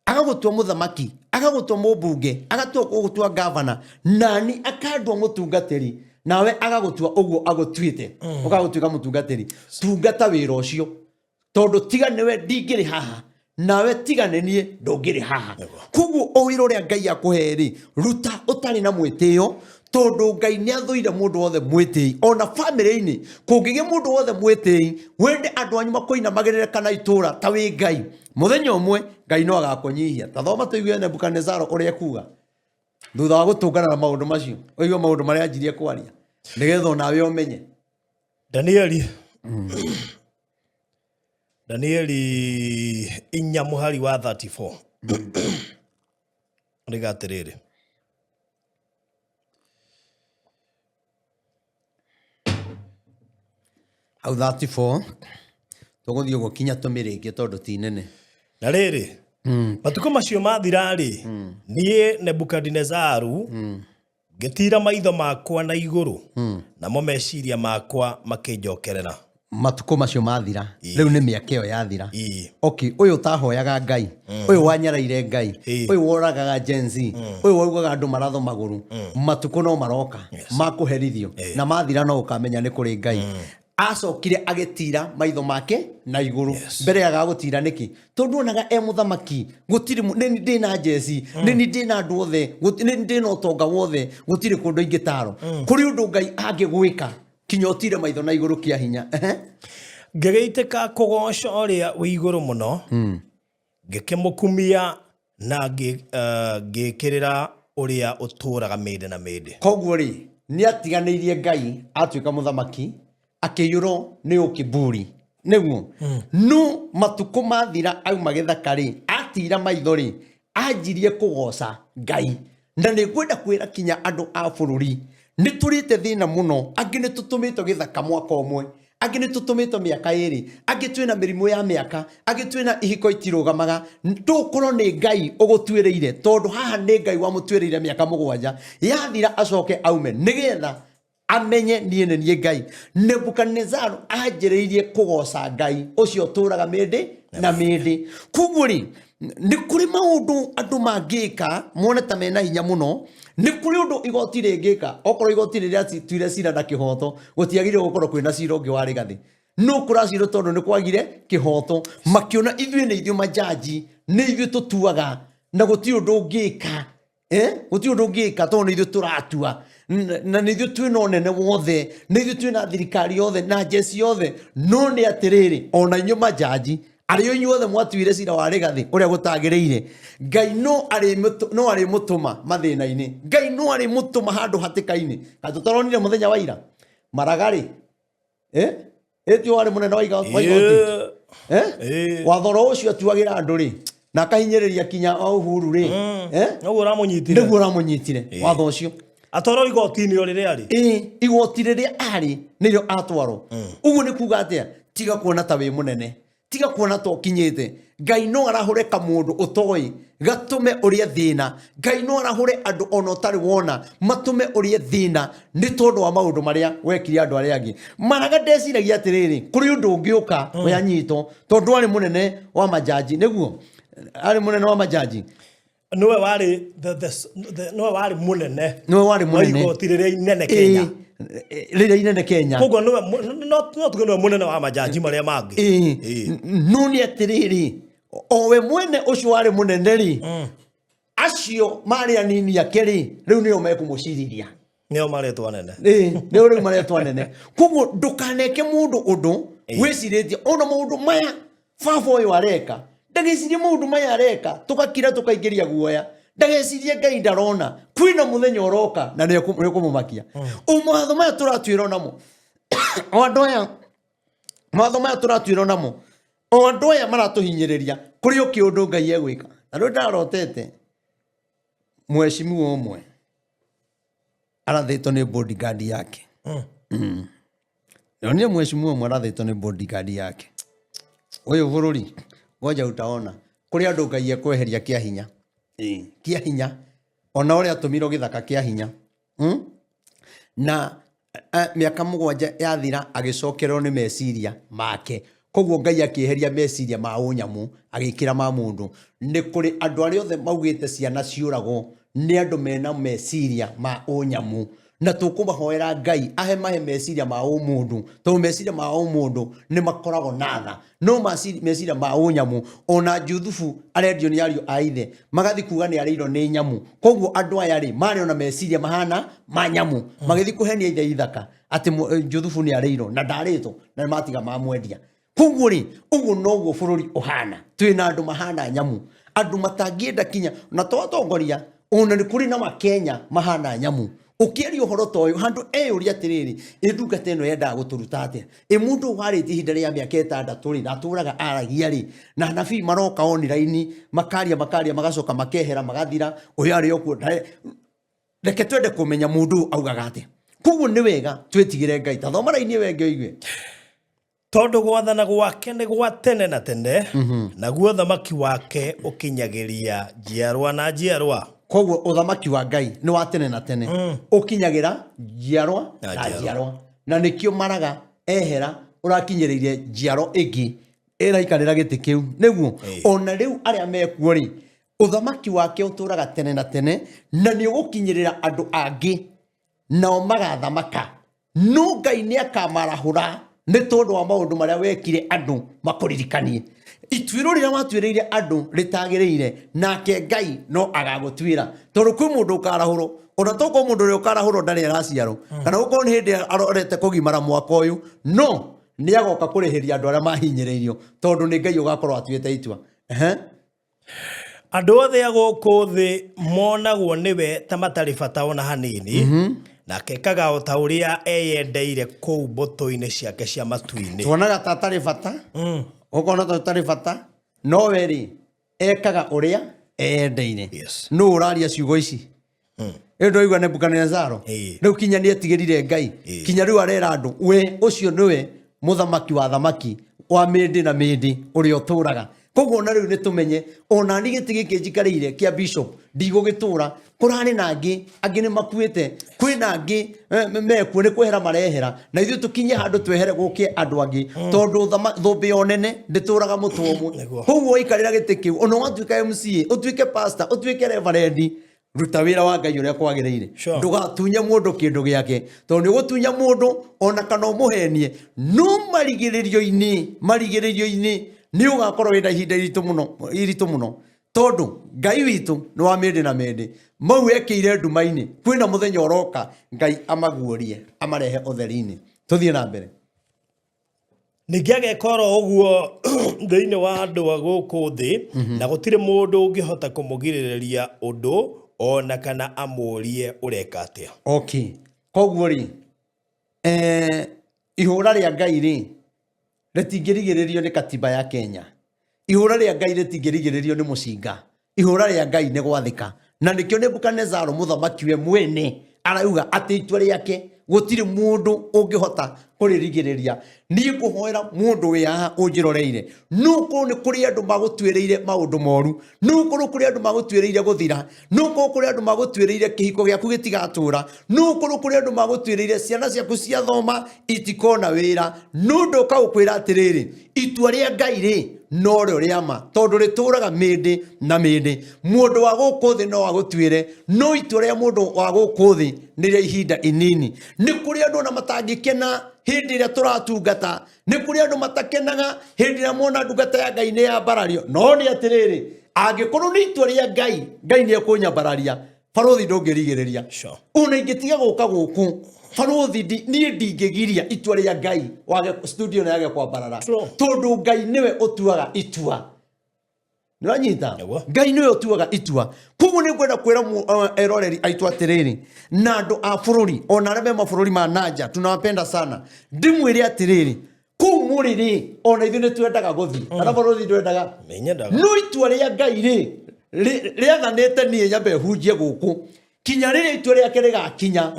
agagũtua mũthamaki, agagũtua mũmbunge, agagũtua gavana, nani akandua mũtungatĩri, nawe agagũtua ũguo agũtuĩte, ũgagũtuĩka mũtungatĩri. Tungata wĩra ũcio, tondũ tiga nĩwe ndingĩrĩ haha, nawe tiga nĩ niĩ ndũngĩrĩ haha. Koguo o wĩra ũrĩa Ngai akũhe rĩ, ruta ũtarĩ na mwĩtĩo, tondũ Ngai nĩ athũire mũndũ wothe mwĩtĩi. Ona bamĩrĩ-inĩ kũngĩgĩa mũndũ wothe mwĩtĩi, wende andũ anyu makũinamagĩrĩre kana itũũra ta wĩ Ngai, mũthenya ũmwe Ngai no agakũnyihia. Ta thoma tũigue Nebukadnezaro ũrĩa ekuga thutha wa gũtũngana na maũndũ macio, ũigue maũndũ marĩa anjirie kwaria nĩgetha onawe ũmenye. Danieli 4 mũhari wa 34 rĩga atĩrĩrĩ, Hau 34 tũgũthiĩ ũguo kinya tũmĩrĩkie tondũ ti nene. Na rĩrĩ, Matukũ macio mathira-rĩ, niĩ Nebukadinezaru ngĩtiira maitho makwa na igũrũ, namo meciria makwa makĩnjokerera. Matukũ macio mathira, rĩu nĩ mĩaka ĩyo yathira. Okay, ũyũ ũtahoyaga Ngai, ũyũ wanyaraire Ngai, ũyũ woragaga Gen Z, ũyũ waugaga andũ maratho magũrũ, matukũ no maroka ma kũherithio, na mathira no ũkamenya nĩ kũrĩ Ngai. Acokire agĩtira maitho make na igũrũ. Mbere yagaga gũtira nĩkĩ? Tondũ onaga e mũthamaki, gũtirĩ nĩ ndĩna njeci, nĩ ni ndĩna andũ othe, nĩ ndĩna ũtonga wothe, gũtirĩ kũndũ ingĩtarwo. Kũrĩ ũndũ Ngai angĩgwĩka kinya ũtire maitho na igũrũ kĩa hinya. Ngĩgĩitĩka kũgooca ũrĩa wĩ igũrũ mũno, ngĩkĩmũkumia na ngĩkĩrĩra ũrĩa ũtũũraga mĩndĩ na mĩndĩ. Koguo rĩ, nĩ atiganĩirie Ngai atuĩka mũthamaki, akĩiyũrwo nĩ ũkiburi. Nĩguo. No matukũ mathira auma gĩthaka rĩ, atira maitho rĩ, anjirie kũgoca Ngai. Na nĩ ngwenda kwĩra kinya andũ a bũrũri, nĩ tũrĩte thĩna mũno, angĩ nĩ tũtũmĩtwo gĩthaka mwaka ũmwe, angĩ nĩ tũtũmĩtwo mĩaka ĩrĩ, angĩ twĩna mĩrimũ ya mĩaka, angĩ twĩna ihiko itirũgamaga. Tũkorwo nĩ Ngai ũgũtuĩrĩire, tondũ haha nĩ Ngai wamũtuĩrĩire mĩaka 7, yathira acoke aume nĩgetha amenye niĩ nĩ niĩ Ngai. Nebukadnezaru anjĩrĩirie kũgoca Ngai ũcio ũtũũraga mĩndĩ na mĩndĩ. Koguo rĩ, nĩ kũrĩ maũndũ andũ mangĩka mone ta mena hinya mũno. Nĩ kũrĩ ũndũ igoti rĩngĩka, okorwo igoti rĩrĩa tuire cira na kĩhoto, gũtiagĩrĩirwo gũkorwo kwĩna cira ũngĩ wa Rigathĩ. No kũracirwo tondũ nĩ kwagire kĩhoto. Makĩona ithuĩ nĩ ithuĩ majaji, nĩ ithuĩ tũtuaga na gũtirĩ ũndũ ũngĩka. Gũtirĩ ũndũ ũngĩka tondũ nĩ ithuĩ tũratua. Na nĩ ithuĩ twĩna ũnene wothe, nĩ ithuĩ twĩna thirikari yothe na njeci yothe. No nĩ atĩrĩrĩ, ona inyuĩ majaji, arĩa inyuothe mwatuire cira wa Rigathĩ ũrĩa gũtagĩrĩire, Ngai no arĩmũtũma mathĩna-inĩ, Ngai no arĩmũtũma handũ hatĩka-inĩ. Kaĩ tũtaronire mũthenya wa ira Maraga-rĩ, Ĩtio warĩ mũnene wa igoti. Watho ũcio atuagĩra andũ rĩ, na akahinyĩrĩria kinya wa Uhuru rĩ, Nĩguo ũramũnyitire. Nĩguo ũramũnyitire watho ũcio. Atwarwo igoti-inĩ o rĩrĩa arĩ. Igoti rĩrĩa arĩ nĩrĩo atwarwo. Ũguo nĩ kuga atĩa? Tiga kuona ta wĩ mũnene, tiga kuona ta ũkinyĩte. Ngai no arahũre kamũndũ ũtoĩ gatũme ũrĩe thĩna. Ngai no arahũre andũ ona ũtarĩ wona matũme ũrĩe thĩna nĩ tondũ wa maũndũ marĩa wekire andũ arĩa angĩ. Maraga ndeciragia atĩrĩrĩ, kũrĩ ũndũ ũngĩũka ũyanyitwo tondũ arĩ mũnene wa majaji. Nĩguo arĩ mũnene wa majaji. Nĩwe warĩ nĩwe warĩ mũnene. Nĩwe warĩ mũnene. Wa igoti rĩrĩa inene Kenya. Rĩrĩa inene Kenya. Koguo nĩwe no tuge nĩwe mũnene wa majaji marĩa mangĩ. No nĩ atĩrĩrĩ, o we mwene ũcio warĩ mũnene rĩ, acio marĩ anini ake rĩ, rĩu nĩo mekũmũcirithia. Nĩo maretwo anene. Nĩo rĩu maretwo anene. Koguo ndũkaneke mũndũ ũndũ wĩcirĩtie ona maũndũ maya baba ũyũ areka, ndagecirie maũndũ maya areka, tũgakira tũkaingĩria guoya. Ndagecirie Ngai ndarona, kwĩna mũthenya ũroka na nĩ ũkũmũmakia. Mawatho maya tũratuĩrwo namo, o andũ aya, mawatho maya tũratuĩrwo namo, o andũ aya maratũhinyĩrĩria, kũrĩ o kĩũndũ Ngai egwĩka. Na rĩu ndarotete mheshimiwa ũmwe arathĩtwo nĩ bodyguard yake. Ndonire mheshimiwa ũmwe arathĩtwo nĩ bodyguard yake. Ũyũ bũrũri, ngoja utaona. Kũrĩ andũ Ngai ekweheria kĩa hinya. Kĩa hinya. Ona ũrĩa atũmirwo gĩthaka kĩa hinya. Na mĩaka 7 yathira agĩcokererwo nĩ meciria make. Koguo Ngai akĩeheria meciria ma ũnyamũ agĩkĩra ma mũndũ. Nĩ kũrĩ andũ arĩa othe maugĩte ciana ciũragwo nĩ andũ mena meciria ma ũnyamũ. Na tũkũmahoera Ngai ahe mahe meciria ma ũmũndũ, tondũ meciria ma ũmũndũ nĩ makoragwo na tha. No meciria ma ũnyamũ, ona Juthubu arendio nĩ ariũ a ithe, magathi kuga nĩ arĩirwo nĩ nyamũ. Koguo andũ aya rĩ, marĩ ona meciria mahana ma nyamũ. Magĩthiĩ kũhenia ithe ithaka atĩ Juthubu nĩ arĩirwo na ndarĩtwo, na matiga mamwendia. Koguo rĩ, ũguo noguo bũrũri ũhana. Twĩna andũ mahana nyamũ, andũ matangĩenda kinya na to atongoria, ona nĩ kũrĩ na Makenya mahana nyamũ. Ũkĩaria ũhoro ta ũyũ handũ eyũria atĩrĩrĩ, ĩ ndungata ĩno yendaga gũtũruta atĩa? Ĩ mũndũ ũyũ warĩtie ihinda rĩa mĩaka 6 rĩ, na atũraga aragia rĩ, na anabii maroka online makaria makaria magacoka makehera magathira, ũyũ arĩ o kuo. Reke twende kũmenya mũndũ ũyũ augaga atĩa. Koguo nĩ wega twĩtigĩre Ngai. Ta thoma raini ĩyo ĩngĩ ũigue. Tondũ gwathana gwake nĩ gwa tene na tene, naguo ũthamaki wake ũkinyagĩria njiarwa na njiarwa. Koguo ũthamaki wa Ngai nĩ wa tene na tene, ũkinyagĩra njiarwa na na njiarwa. Njiarwa, na nĩkĩo maraga ehera ũrakinyĩrĩire njiaro ĩngĩ ĩraikarĩra gĩtĩ kĩu, nĩguo ona rĩu arĩa mekuo rĩ, ũthamaki wake ũtũraga tene na tene, na nĩ ũgũkinyĩrĩra andũ angĩ nao magathamaka, no Ngai nĩ akamarahũra nĩ tondũ wa maũndũ marĩa wekire andũ makũririkanie. Ituĩro rĩrĩa watuĩrĩire andũ rĩtagĩrĩire, nake Ngai no agagũtuĩra, tondũ kwĩ mũndũ ũkarahũrwo, ona tokorwo mũndũ ũrĩa ũkarahũrwo ndarĩ araciarwo, kana gũkorwo nĩ hĩndĩ arorete kũgimara mwaka ũyũ, no nĩ agoka kũrĩhĩria andũ arĩa mahinyĩrĩirio, tondũ nĩ Ngai ũgakorwo atuĩte itua. Ehe. Andũ othe a gũkũ thĩ monagwo nĩwe ta matarĩ bata ona hanini, nake ekaga o ta ũrĩa eyendeire kũu mbũtũ-inĩ ciake cia matu-inĩ. Tuonaga ta atarĩ bata, ũkona ta ũtarĩ bata, no we rĩ, ekaga ũrĩa eyendeire. Nũ ũraria ciugo ici? Ĩyo ndwaigua Nebukadnezaro? Rĩu kinya nĩ etigĩrire Ngai, kinya rĩu arera andũ we ũcio nĩwe mũthamaki wa thamaki wa mĩndĩ na mĩndĩ ũrĩa ũtũraga. Koguo ona rĩu nĩ tũmenye, ona ni gĩtĩ gĩkĩ njikarĩire kĩa bishop ndigũgĩtũra, kũrarĩ na angĩ, angĩ nĩ makuĩte, kwĩna angĩ mekuo nĩ kwehera marehera, na ithuĩ tũkinye handũ twehere gũke andũ angĩ, tondũ thũmbĩ ya ũnene ndĩtũraga mũtwe ũmwe. Koguo waikarĩra gĩtĩ kĩu, ona watuĩka MCA, ũtuĩke pastor, ũtuĩke reverend, ruta wĩra wa Ngai ũrĩa kwagĩrĩire. Ndũgatunye mũndũ kĩndũ gĩake, tondũ nĩ ũgũtunya mũndũ ona kana ũmũhenie, no marigĩrĩrio-inĩ, marigĩrĩrio-inĩ nĩ ũgakorwo wĩna ihinda iritũ mũno, iritũ mũno, tondũ Ngai witũ nĩ wa mĩndĩ na mĩndĩ. Mau ekĩire nduma-inĩ, kwĩna mũthenya ũroka Ngai amaguũrie, amarehe ũtheri-inĩ. Tũthiĩ na mbere. Ningĩ ageka oro ũguo thĩinĩ wa andũ a gũkũ thĩ, na gũtirĩ mũndũ ũngĩhota kũmũgirĩrĩria ũndũ o na kana amũũrie ũreka atĩa. Okay. Koguo rĩ, ihũra rĩa Ngai rĩ, rĩtingĩrigĩrĩrio nĩ katiba ya Kenya. Ihũra rĩa Ngai rĩtingĩrigĩrĩrio nĩ mũcinga. Ihũra rĩa Ngai nĩ gwathĩka. Na nĩkĩo Nebukadnezaro mũthamaki we mwene arauga atĩ itua rĩake gũtirĩ mũndũ ũngĩhota kũrĩrigĩrĩria. Niĩ ngũhoera mũndũ wĩ haha ũnjĩroreire, no korwo nĩ kũrĩ andũ magũtuĩrĩire maũndũ moru, no korwo kũrĩ andũ magũtuĩrĩire gũthira, no korwo kũrĩ andũ magũtuĩrĩire kĩhiko gĩaku gĩtigatũra, no korwo kũrĩ andũ magũtuĩrĩire ciana ciaku ciathoma itikona wĩra, no ndoka gũkwĩra atĩrĩrĩ, itua rĩa Ngai rĩ norĩo rĩa ma, tondũ rĩtũraga mĩndĩ na mĩndĩ. Mũndũ wa gũkũ thĩ no agũtuĩre, no itua rĩa mũndũ wa gũkũ thĩ nĩ rĩa ihinda inini. Nĩ kũrĩ andũ ona matangĩkena hĩndĩ ĩrĩa tũratungata, nĩ kũrĩ andũ matakenaga hĩndĩ ĩrĩa mona ndungata ya Ngai nĩ yambarario, no nĩ atĩrĩrĩ, angĩkorwo nĩ itua rĩa Ngai, Ngai nĩ ekũnyambararia. Barũthi ndũngĩrigĩrĩria. Ona ingĩtiga gũka gũkũ, barũthi niĩ ndingĩgiria itua rĩa Ngai wage studio na yage kwambarara. Tondũ Ngai nĩwe ũtuaga itua. Nĩwanyita? Ngai nĩwe ũtuaga itua. Koguo nĩ ngwenda kwĩra eroreri aitũ atĩrĩrĩ, na andũ a bũrũri, ona arĩa me mabũrũri ma nanja, tunawapenda sana. Ndĩmwĩre atĩrĩrĩ, kũu mũrĩ rĩ, ona ithuĩ nĩ twendaga gũthiĩ. Kana bũrũri ndwendaga? Nĩnyendaga. No itua rĩa Ngai rĩ, rĩathanĩte niĩ nyambe hunjie gũkũ kinya rĩrĩa itua rĩake rĩgakinya,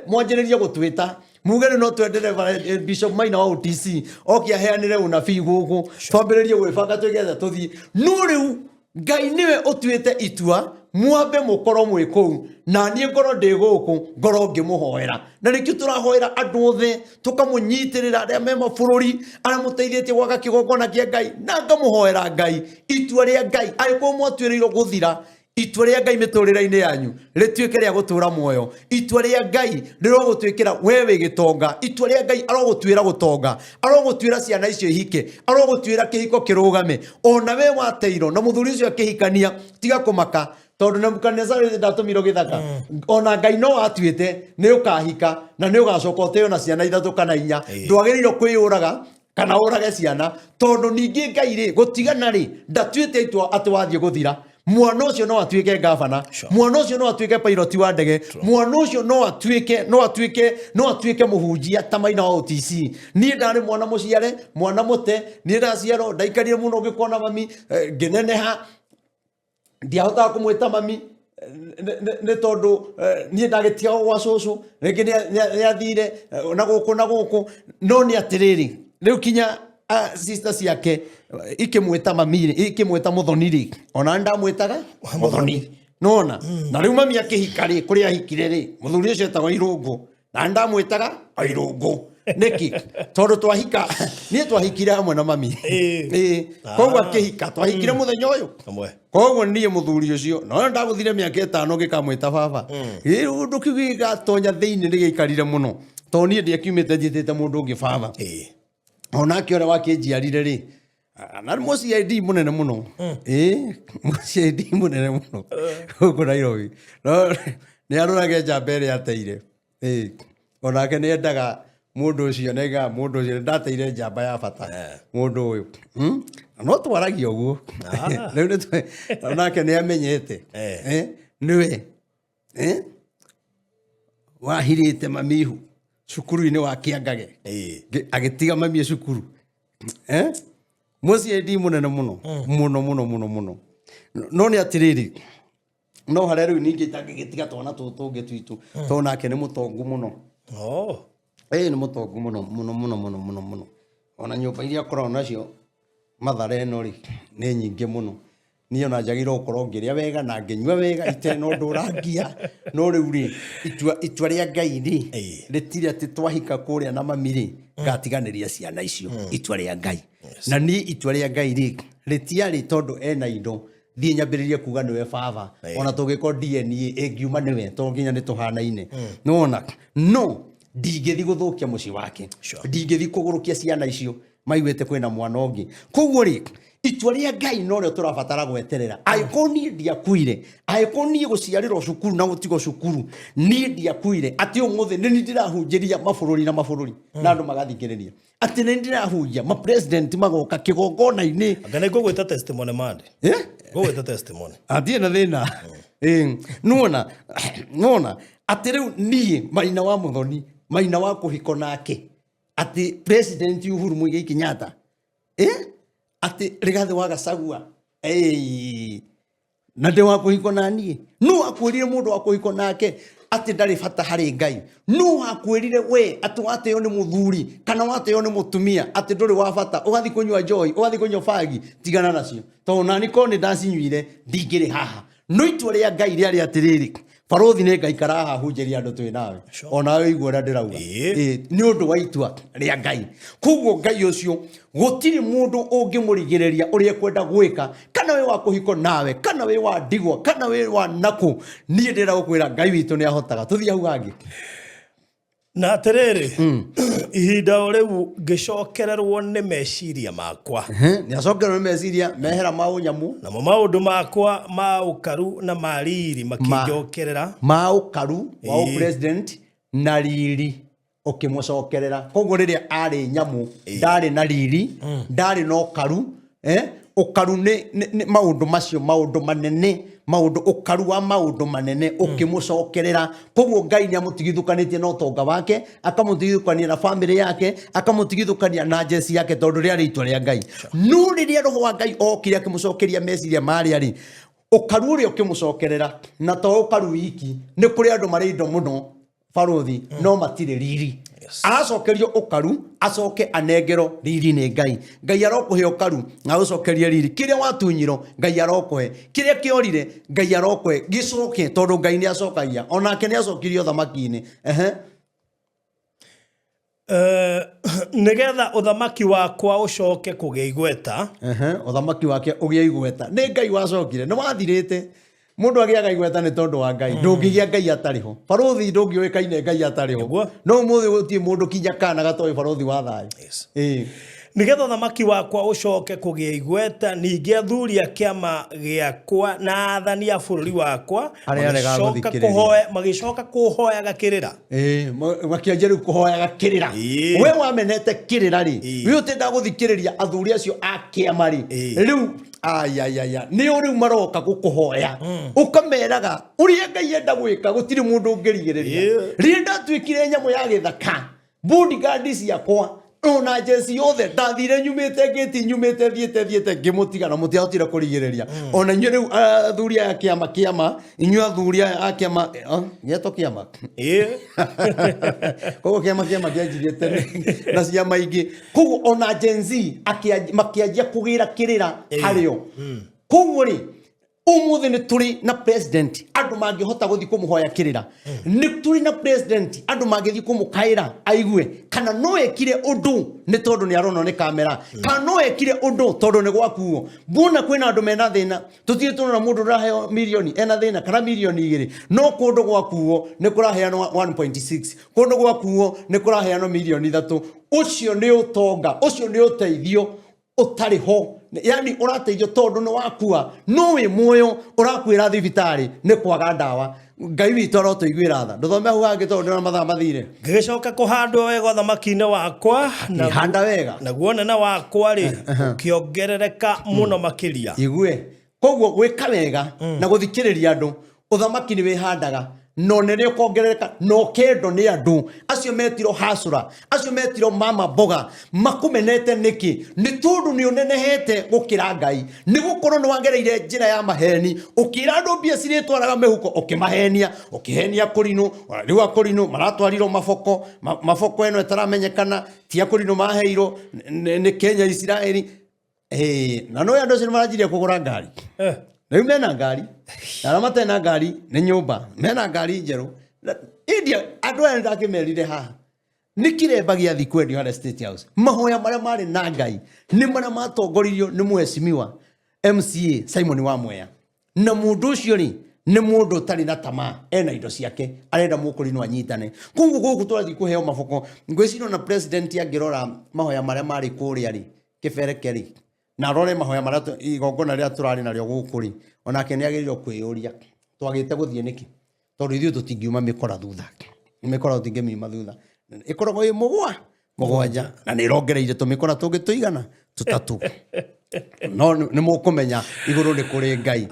mwanjĩrĩrie gũtwĩta muge rĩu no twendere Bishop Maina wa OTC oke aheanĩre ũnabii gũkũ, twambĩrĩrie gwĩbanga twĩgetha tũthiĩ. No rĩu Ngai nĩwe ũtuĩte itua, mwambe mũkorwo mwĩ kũu na niĩ ngorwo ndĩ gũkũ, ngorwo ngĩmũhoera. Na nĩkĩo tũrahoera andũ othe, tũkamũnyitĩrĩra arĩa me mabũrũri, arĩa mũteithĩtie gwaka kĩgongona kĩa Ngai, na ngamũhoera Ngai itua rĩa Ngai. Angĩkorwo mwatuĩrĩirwo gũthira, itua rĩa Ngai mĩtũrĩre-inĩ yanyu rĩtuĩke rĩa gũtũra muoyo. Itua rĩa Ngai rĩrogũtuĩkĩra we wĩ gĩtonga. Itua rĩa Ngai arogũtuĩra gũtonga, arogũtuĩra ciana icio ihike, arogũtuĩra kĩhiko kĩrũgame. Ona we wateirwo na mũthuri ũcio akĩhikania, tiga kũmaka, tondũ Nebukadnezar ndatũmirwo gĩthaka. Ona Ngai no atuĩte nĩ ũkahika na nĩ ũgacoka ũteo na ciana 3 kana 4. Ndwagĩrĩirwo kwĩyũraga kana ũrage ciana, tondũ ningĩ Ngai rĩ, gũtigana rĩ, ndatuĩte itua atĩ wathiĩ gũthira. Mwana ũcio no atuĩke gavana, mwana ũcio no atuĩke pilot wa ndege, mwana ũcio no atuĩke mũhunjia ta Maina wa OTC. Niĩ ndarĩ mwana mũciare, mwana mũte, niĩ ndaciarwo, ndaikarire mũno ngĩkona mami, ngĩneneha, ndiahotaga kũmwĩta mami, nĩ tondũ niĩ ndagĩtigagwo gwa cũcũ, rĩngĩ nĩ athire na gũkũ na gũkũ. No nĩ atĩrĩrĩ, Rĩu kinya sister ciake ikĩmwĩta mami rĩ, ikĩmwĩta Mũthoni rĩ, ona ndamwĩtaga Mũthoni. Nona na rĩu mami akĩhika rĩ, kũrĩa ahikire rĩ, mũthuri ũcio etagwo Irũngũ, na ndamwĩtaga Irũngũ. Nĩkĩ? Tondũ twahika, niĩ twahikire hamwe na mami. Ĩĩ. Koguo akĩhika, twahikire mũthenya ũyũ. Hamwe. Koguo niĩ mũthuri ũcio no ndagũthire mĩaka 5 ngĩkamwĩta baba. Ũndũ kĩu gĩgatonya thĩinĩ nĩ gĩaikarire mũno, tondũ niĩ ndiakiumĩte njĩtĩte mũndũ ũngĩ baba. Onake ũrĩa wakĩnjiarire rĩ, na nĩ mũ CID mũnene mũno. Ĩĩ, mũ CID mũnene mũno gũkũ Nairobi. No nĩ arorage njamba ĩrĩa ateire. Ĩĩ, onake nĩ endaga mũndũ ũcio, nĩaigaga mũndũ ũcio ndateire njamba ya bata mũndũ ũyũ. Na no twaragia ũguo. Rĩu onake nĩ amenyete. Nĩwe. Wahirĩte mamihu cukuru-inĩ wa Kĩangage. Agĩtiga mami cukuru. Mũciĩ ndi mũnene mũno. Mũno, mũno, mũno, mũno. No nĩ atĩrĩrĩ, no harĩa rĩu ningĩ itangĩgĩtiga twana tũtũ tũngĩ twitũ, tondũ nake nĩ mũtongu mũno. Ĩĩ, nĩ mũtongu mũno, mũno, mũno, mũno, mũno, mũno. Ona nyũmba iria akoragwo nacio Mathare ĩno rĩ, nĩ nyingĩ mũno. Niĩ ona njagĩrĩirwo gũkorwo ngĩrĩa wega na ngĩnyua wega itarĩ na ũndũ ũrangia. No rĩu rĩ, itua rĩa Ngai rĩ, rĩtirĩ atĩ twahika kũrĩa na mami rĩ, ngatiganĩria ciana icio. Itua rĩa Ngai. Na niĩ itua rĩa Ngai rĩ, rĩtiarĩ tondũ ena indo, thiĩ nyambĩrĩrie kuga nĩwe baba. Ona tũngĩkorwo DNA ĩngiuma nĩwe, tondũ nginya nĩ tũhanaine. Nĩwona? No ndingĩthiĩ gũthũkia mũciĩ wake. Ndingĩthiĩ kũgũrũkia ciana icio maiguĩte kwĩna mwana ũngĩ. Koguo rĩ, itua rĩa Ngai norĩo tũrabatara gweterera. Angĩkorwo niĩ ndiakuire, angĩkorwo niĩ gũciarĩrwo cukuru na gũtigwo cukuru, niĩ ndiakuire, atĩ ũmũthĩ nĩ niĩ ndĩrahunjĩria mabũrũri na mabũrũri na andũ magathikĩrĩria, atĩ nĩ ndĩrahunjia ma president magoka kĩgongona-inĩ. Anga nĩ ngũgwĩta testimony mande. Ngũgwĩta testimony. Atirĩ na thĩna. Nĩwona, nĩwona atĩ rĩu niĩ Maina wa Mũthoni, Maina wa kũhiko nake, atĩ President Uhuru Muigai Kenyatta, atĩ Rigathĩ wa Gachagua, na ndĩ wa kũhiko na niĩ. Nũ wakwĩrire mũndũ wa kũhiko nake atĩ ndarĩ bata harĩ Ngai? Nũ wakwĩrire we atĩ wateo nĩ mũthuri kana wateo nĩ mũtumia atĩ ndũrĩ wa bata, ũgathiĩ kũnyua njohi, ũgathiĩ kũnyua bagi? Tigana nacio, tondũ nani korwo nĩ ndacinyuire ndingĩrĩ haha. No itua rĩa Ngai rĩarĩ atĩrĩrĩ, barũthi nĩ ngaikara haha hunjĩria andũ twĩ nawe. Ona we igua ũrĩa ndĩrauga. Nĩ ũndũ wa itua rĩa Ngai. Koguo Ngai ũcio gũtirĩ mũndũ ũngĩmũrigĩrĩria ũrĩa ekwenda gwĩka, kana wĩ wa kũhiko nawe, kana wĩ wa ndigwa, kana wĩ wa nakũ. Niĩ ndĩrenda gũkwĩra Ngai witũ nĩ ahotaga. Tũthiĩ hau hangĩ. Na atĩrĩrĩ, ihinda o rĩu ngĩcokererwo nĩ meciria makwa. Nĩ acokererwo nĩ meciria mehera ma ũnyamũ. Namo maũndũ makwa ma ũkaru na ma riri makĩnjokerera. Ma ũkaru wa president na riri ũkĩmũcokerera. Koguo rĩrĩa arĩ nyamũ, ndarĩ na riri, ndarĩ na ũkaru. Ũkaru nĩ maũndũ macio, maũndũ manene, maũndũ, ũkaru wa maũndũ manene ũkĩmũcokerera. Koguo Ngai nĩ amũtigithũkanĩtie na ũtonga wake, akamũtigithũkania na famĩlĩ yake, akamũtigithũkania na njeci yake, tondũ rĩarĩ itua rĩa Ngai. No rĩrĩa roho wa Ngai okire akĩmũcokeria meciria marĩa rĩ, ũkaru ũrĩa ũkĩmũcokerera, na to ũkaru wiki, nĩ kũrĩ andũ marĩ indo mũno barũthi, no matirĩ riri. Aracokerio ũkaru, acoke anengerwo riri nĩ Ngai. Ngai arokũhe ũkaru na agũcokerie riri. Kĩrĩa watunyirwo Ngai arokũhe, kĩrĩa kĩorire Ngai arokũhe, gĩcoke, tondũ Ngai nĩ acokagia. Onake nĩ acokirie ũthamaki-inĩ. Nĩgetha ũthamaki wakwa ũcoke kũgĩa igweta. Ũthamaki wake ũgĩe igweta. Nĩ Ngai wacokire, nĩ wathirĩte. Mũndũ agĩaga igweta nĩ tondũ wa Ngai. Ndũngĩgĩa Ngai atarĩ ho. Barũthi ndũngĩũĩkaine Ngai atarĩ ho. No ũmũthĩ gũtirĩ mũndũ kinya kana gatoĩ barũthi wa thayũ. Nĩgetha ũthamaki wakwa ũcoke kũgĩa igweta, ningĩ athuri a kĩama gĩakwa na athani a bũrũri wakwa Arĩa arega gũthikĩrĩria. magĩcoka kũhoyaga kĩrĩra. Makĩanjia rĩu kũhoyaga kĩrĩra. We wamenete kĩrĩra rĩ, we ũtenda gũthikĩrĩria athuri acio a kĩama rĩ, rĩu ayayaya nĩo rĩu maroka gũkũhoya. Ũkameraga ũrĩa Ngai enda gwĩka gũtirĩ mũndũ ũngĩrigĩrĩria. Rĩrĩa ndatuĩkire nyamũ ya gĩthaka, bodyguard ciakwa Ona jeci yothe ndathire nyumĩte ngĩti nyumĩte thiĩte thiĩte ngĩmũtiga na mũtiahotire kũrigĩrĩria. Ona inyuĩ rĩu athuri aya kĩama kĩama, inyuĩ athuri aya a kĩama, gĩetwo kĩama. Koguo kĩama kĩama kĩanjirie tene na ciama ingĩ. Koguo ona Gen Z makĩanjia kũgĩra kĩrĩra harĩo. Koguo rĩ, umuthi nĩ tũrĩ na president andũ mangĩhota gũthiĩ kũmũhoya kĩrĩra. Nĩ tũrĩ na president andũ mangĩthiĩ kũmũkaĩra aigue kana no ekire ũndũ nĩ tondũ nĩ aronwo nĩ kamera, kana no ekire ũndũ tondũ nĩ gwakuo. Mbona kwĩna andũ mena thĩna, tũtirĩ tũrona mũndũ ũraheo mirioni ena thĩna kana mirioni 2, no kũndũ gwakuo nĩ kũraheanwo 1.6, kũndũ gwakuo nĩ kũraheanwo mirioni 3. Ũcio nĩ ũtonga, ũcio nĩ ũteithio ũtarĩ ho. Yani ũrateithio tondũ nĩ wakua, no wĩ muoyo, ũrakuĩra thibitarĩ nĩ kwaga ndawa. Ngai witũ arotũiguĩra tha. Ndũthome hau hangĩ tondũ ndĩrona mathaa mathire. Ngĩgĩcoka kũhandwo wega ũthamaki-inĩ wakwa, Handa wega. Naguo ũnene wakwa rĩ, ũkĩongerereka mũno makĩria. Igue. Koguo gwĩka wega na gũthikĩrĩria andũ, ũthamaki nĩ wĩhandaga na ũnene ũkongerereka na ũkendwo nĩ andũ acio metirwo hasũra, acio metirwo mama mboga. Makũmenete nĩkĩ? Nĩ tondũ nĩ ũnenehete gũkĩra Ngai, nĩ gũkorwo nĩ wagereire njĩra ya maheni, ũkĩra andũ mbia cirĩtwaraga mĩhuko, ũkĩmahenia, ũkĩhenia kũrinũ. Rĩu akũrinũ maratwarirwo maboko, maboko ĩno ĩtaramenyekana ti akũrinũ maheirwo nĩ Kenya Isiraeli. Na no andũ acio nĩ maranjirie kũgũra ngari. Rĩu mena ngari, na arĩa matarĩ na ngari nĩ nyũmba, mena ngari njerũ. India, andũ aya nĩndakĩmerire haha nĩ kĩremba gĩathi kwendio harĩa State House. Mahoya marĩa marĩ na Ngai nĩ marĩa matongoririo nĩ mheshimiwa MCA Simon Wamwea. Na mũndũ ũcio rĩ, nĩ mũndũ ũtarĩ na tamaa, ena indo ciake, arenda mũkũrinwo anyitane. Koguo gũkũ tũrathiĩ kũheo maboko. Ngwĩciria ona president angĩrora mahoya marĩa marĩ kũrĩa rĩ, kĩbereke rĩ, na arore mahoya marĩa igongona rĩrĩa tũrarĩ narĩo gũkũ rĩ, onake nĩ agĩrĩirwo kwĩyũria twagĩte gũthiĩ nĩkĩ, tondũ ithuĩ tũtingiuma mĩkora thutha, mĩkora tũtingĩmiuma thutha, ĩkoragwo ĩ mũgwanja na nĩ ĩrongereire tũmĩkora tũngĩ tũigana tũtatũ. No nĩ mũkũmenya igũrũ nĩ kũrĩ Ngai.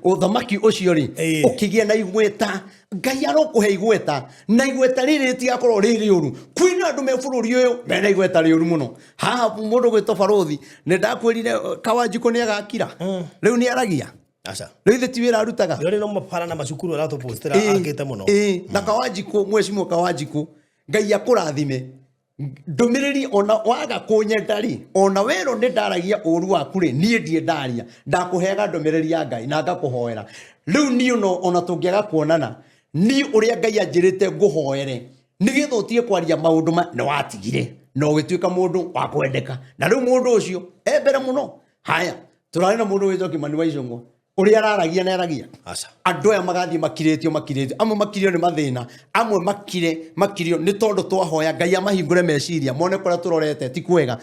Ũthamaki ũcio rĩ, ũkĩgĩa na igweta. Ngai arokũhe igweta, na igweta rĩrĩ rĩtigakorwo rĩ rĩũru. Kwĩna andũ me bũrũri ũyũ mena igweta rĩũru mũno. Haha mũndũ gwĩtwo barũthi, nĩ ndakwĩrire Kawanjikũ nĩ agakira. Rĩu nĩ aragia. Rĩu ithe ti wĩra arutaga. Rĩu no mabara na macukuru aratũpostĩra akĩte mũno. Na Kawanjikũ, mheshimiwa Kawanjikũ, Ngai akũrathime. Ndũmĩrĩri ona waga kũnyenda rĩ, ona werwo nĩ ndaragia ũru waku rĩ, niĩ ndiĩ ndaria, ndakũheaga ndũmĩrĩri ya Ngai na ngakũhoera. Rĩu niĩ ona tũngĩaga kuonana, niĩ ũrĩa Ngai anjĩrĩte ngũhoere nĩgetha ũtige kwaria maũndũ ma nĩ watigire na ũgĩtuĩka mũndũ wa kwendeka. Na rĩu mũndũ ũcio e mbere mũno. Haya, tũrarĩ na mũndũ wĩtwo Kimani wa Ichung'wa, ũrĩa araragia na aragia. Andũ aya magathiĩ makirĩtio, makirĩtio, amwe makirio nĩ mathĩna, amwe makirio nĩ tondũ twahoya Ngai amahingũre meciria, mone kũrĩa tũrorete ti kwega,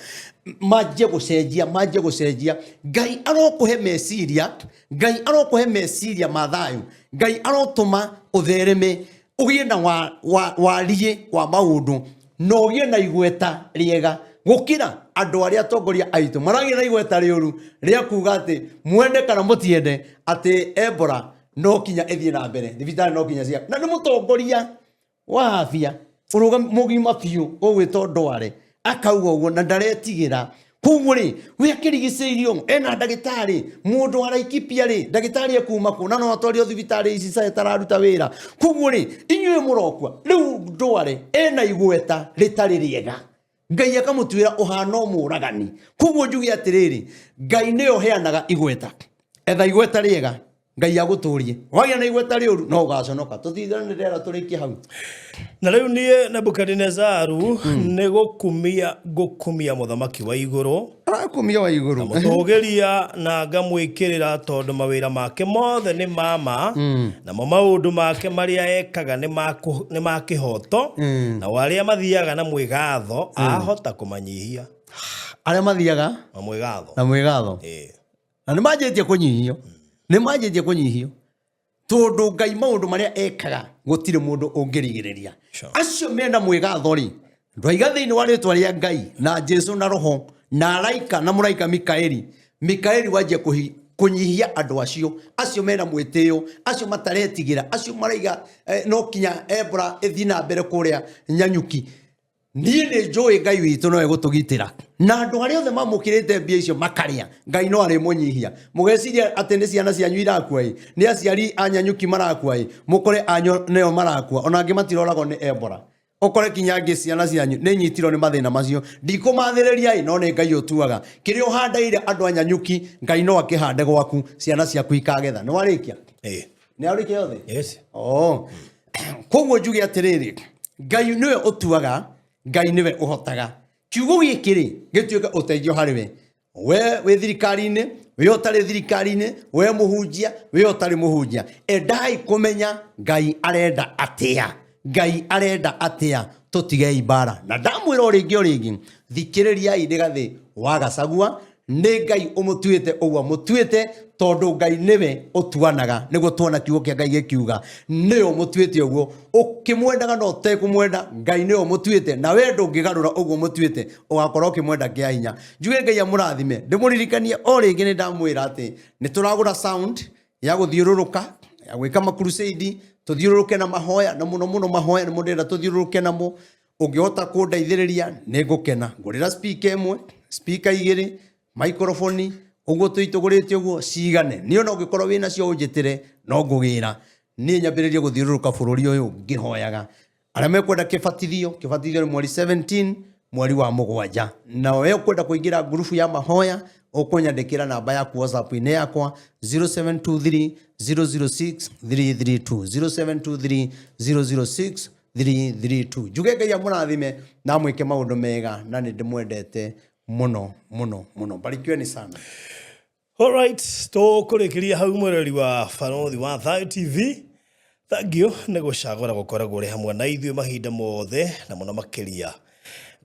manjie gũcenjia, manjie gũcenjia. Ngai arokũhe meciria, Ngai arokũhe meciria ma thayũ, Ngai arotũma ũthereme, ũgĩe na wariĩ wa maũndũ, na ũgĩe na igweta rĩega gũkĩra andũ arĩa atongoria aitũ maragĩa na igweta rĩũru rĩa kuga atĩ mwende kana mũtiende atĩ Ebola no kinya ĩthiĩ na mbere, thibitarĩ no kinya cia, na nĩ mũtongoria wa afya mũgima biũ ũgwĩtwo Ndware akauga ũguo na ndaretigĩra. Koguo rĩ, we akĩrigicĩirio ena ndagĩtarĩ, mũndũ wa Laikipia rĩ, ndagĩtarĩ ekuma kũ na no atwario thibitarĩ ici ca ĩtararuta wĩra. Koguo rĩ, inyuĩ mũrokua rĩu Ndware ena igweta rĩtarĩ rĩega, Ngai akamũtuĩra ũhana mũragani. Koguo njuge atĩrĩrĩ, Ngai nĩwe ũheanaga igweta, etha igweta rĩega Ngai agũtũrie. Wagĩa na igweta rĩũru no ũgaconoka. Tũtithane ndĩrera tũrĩkie hau. Na rĩu niĩ Nebukadinezaru nĩ gũkumia ngũkumia mũthamaki wa igũrũ, Arakumia wa igũrũ. Mũtũgĩria na ngamwĩkĩrĩra, tondũ mawĩra make mothe nĩ ma ma, namo maũndũ make marĩa ekaga nĩ ma kĩhooto, nao arĩa mathiaga na mwĩgatho ahota kũmanyihia. Arĩa mathiaga na mwĩgatho. Na mwĩgatho. Na nĩ manjĩtie kũnyihio. Nĩ manjĩtie kũnyihio. Tondũ Ngai maũndũ marĩa ekaga gũtirĩ mũndũ ũngĩrigĩrĩria. Acio mena mwĩgatho rĩ, ndwaiga thĩinĩ wa rĩtwa rĩa Ngai na Jesu na Roho na araika na mũraika Mikaeli. Mikaeli wanjia kũnyihia andũ acio, acio mena mwĩtĩo, acio mataretigĩra, acio maraiga no kinya Ebola ĩthiĩ na mbere kũrĩa Nyanyuki. Niĩ nĩ njũĩ Ngai witũ no egũtũgitĩra, na andũ arĩa othe mamũkĩrĩte mbia icio makarĩa, Ngai no arĩmũnyihia. Mũgeciria atĩ nĩ ciana cianyu irakua ĩ, nĩ aciari a nyanyuki marakua ĩ, mũkore anyu nĩo marakua, ona angĩ matiroragwo nĩ Ebola. Ũkore kinya angĩ ciana cianyu nĩ nyitirwo nĩ mathĩna macio. Ndikũmathĩrĩria ĩ, no nĩ Ngai ũtuaga. Kĩrĩa ũhandaire andũ a nyanyuki, Ngai no akĩhande gwaku, ciana ciaku ikagetha. Nĩ warĩkia? Ĩĩ. Nĩ arĩkia yothe? Yes. Oh. Koguo njuge atĩrĩrĩ, Ngai nĩwe ũtuaga, Ngai nĩwe ũhotaga. Kiugo gĩkĩ rĩ, gĩtuĩke ũteithio harĩ we. We wĩ thirikari-inĩ, we ũtarĩ thirikari-inĩ, we mũhunjia, we ũtarĩ mũhunjia. Endai kũmenya Ngai arenda atĩa. Ngai arenda atĩa, tũtigei mbara. Na ndamwĩra o rĩngĩ o rĩngĩ, thikĩrĩriai Rigathĩ wa Gachagua, nĩ Ngai ũmũtuĩte ũguo amũtuĩte, tondũ Ngai nĩwe ũtuanaga, nĩguo tuona kiugo kĩa Ngai gĩkiuga nĩwe ũmũtuĩte ũguo, ũkĩmwendaga na ũtekũmwenda, Ngai nĩwe ũmũtuĩte, na we ndũngĩgarũra ũguo ũmũtuĩte, ũgakorwo ũkĩmwenda kĩa hinya. Njuge Ngai amũrathime, ndĩmũririkanie o rĩngĩ nĩ ndamwĩra atĩ nĩ tũragũra sound ya gũthiũrũrũka, ya gwĩka makrusade, tũthiũrũrũke na mahoya, na mũno mũno mahoya nĩmo ndĩrenda tũthiũrũrũke namo. Ũngĩhota kũndeithĩrĩria nĩ ngũkena. Ngũrĩra speaker ĩmwe, speaker igĩrĩ, microphone, ũguo tũitũgũrĩte ũguo cigane. Niĩ ona ũngĩkorwo wĩnacio ũnjĩtĩre no ngũgĩra. Niĩ nyambĩrĩrie gũthiũrũrũka bũrũri ũyũ ngĩhoyaga. Arĩa mekwenda kĩbatithio, kĩbatithio nĩ mweri 17 mweri wa mũgwanja. Na we ũkwenda kũingĩra ngurubu ya mahoya, ũkũnyandĩkĩra namba yaku WhatsApp-inĩ yakwa 0723 006 332, 0723 006 332. Njuge Ngai amũrathime na amwĩke maũndũ mega, na nĩ ndĩmwendete mũno mũno mũno. Barikiweni sana. Alright, tũkũrĩkĩria hau mwĩrori wa Barothi wa Thayo TV. Thank you nĩ gũcagũra gũkoragwo ũrĩ hamwe na ithuĩ mahinda mothe na mũno makĩria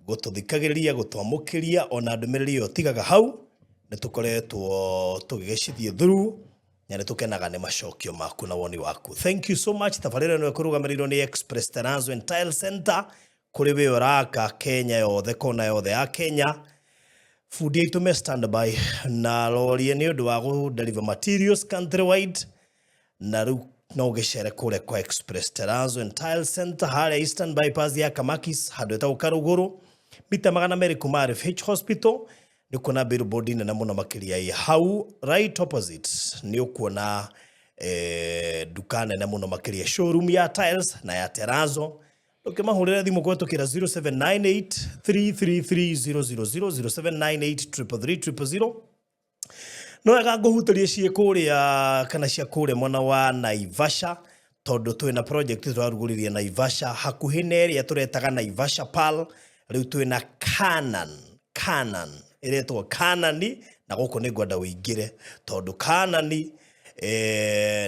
gũtũthikagĩrĩria, gũtwamũkĩria ona ndũmĩrĩri ĩyo tigaga hau, nĩ tũkoretwo tũgĩgĩcithiĩ through na nĩ tũkenaga nĩ macokio maku na woni waku. Thank you so much. Tabarĩra ĩno ĩkũrũgamĩrĩirwo nĩ Express Terrazzo and Tile Center kũrĩ wĩ ũraka Kenya yothe, kona yothe ya Kenya. Bundi aitũ me standby na lori nĩ ũndũ wa gũ deliver materials countrywide, na rĩu no ũgĩcere kũrĩa kwa Express Terrazzo and Tile Center harĩa Eastern Bypass ya Kamakis handũ hetagwo Karũgũrũ, mita 200 kuma RFH Hospital. Nĩ ũkuona billboard nene mũno makĩria ĩ hau right opposite, nĩ ũkuona nduka nene mũno makĩria, showroom ya tiles na ya terrazzo. Ũkĩmahũrĩra thimũ kũhetũkĩra 0798 333 000, 0798 333 000. No wega ngũhutĩrie ciĩ kũrĩa kana cia kũrĩa mwena wa Naivasha, tondũ twĩna project tũrarugũririe Naivasha hakuhĩ na ĩrĩa tũretaga Naivasha Pearl. Rĩu twĩna Canaan, Canaan ĩretwo Canaan, na gũkũ nĩ ngwenda ũingĩre tondũ Canaan nĩ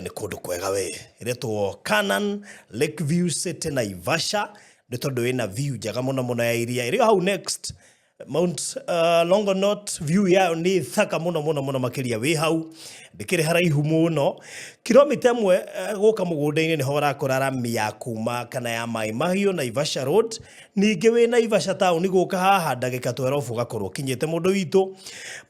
kũndũ kwega we. Ĩretwo Canaan Lakeview City Naivasha nĩ tondũ ĩna view njega mũno mũno ya iria ĩrĩ hau next Mount Longonot. View yayo nĩ thaka mũno mũno mũno makĩria wĩ hau, ndĩkĩrĩ haraihu mũno, kilomita 1 gũka mũgũnda-inĩ nĩho ũrakora rami ya kuma kana ya Mai Mahiũ Naivasha Road. Ningĩ wĩ Naivasha town gũka haha ndagĩka 12 ũgakorwo ũkinyĩte mũndũ witũ.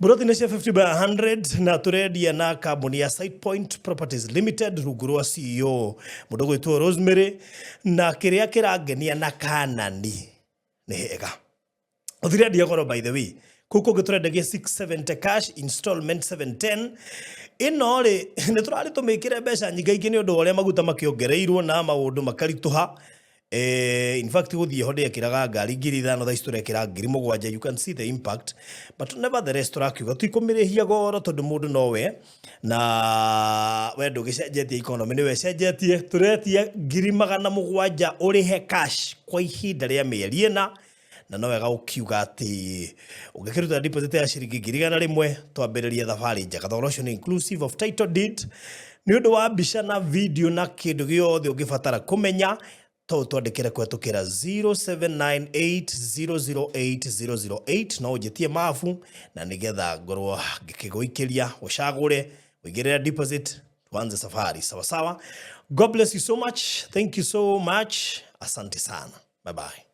Mburoti nĩ cia 50 by 100 na tũrendia na kambuni ya Site Point Properties Limited rungu rwa CEO mũndũ gwĩtwo Rosemary. Na kĩrĩa kĩrangenia na Kanani nĩ hega, ũthirendia goro by the way. Kũu kũngĩ tũrendagia 670 cash, installment 710. Ĩno rĩ, nĩ tũrarĩ tũmĩkĩre mbeca nyingaingĩ nĩ ũndũ wa ũrĩa maguta makĩongereirwo na maũndũ makaritũha. In fact gũthiĩ ho ndĩekĩraga ngari 5,000, thaa ici tũrekĩra 7,000. You can see the impact, but nevertheless tũrakiuga tikũmĩrĩhia goro tondũ mũndũ nowe na we ndũgĩcenjetie, economy nĩwe ĩcenjetie. Tũretia 700,000 ũrĩhe cash kwa ihinda rĩa mĩeri 4, na no wega ũkiuga atĩ ũngĩkĩruta deposit ya ciringi 100,000 twambĩrĩrie thabarĩ njega. Thogora ũcio nĩ inclusive of title deed. Nĩ ũndũ wa mbica na video na kĩndũ gĩothe ũngĩbatara kũmenya, to twandĩkĩre kũhetũkĩra 0798008008. No ũnjĩtie mabu na nĩgetha ngorwo ngĩkĩgũikĩria ũcagũre ũigĩrĩre deposit tuanze safari sawa sawa. God bless you so much. Thank you so much. Asante sana. Bye bye.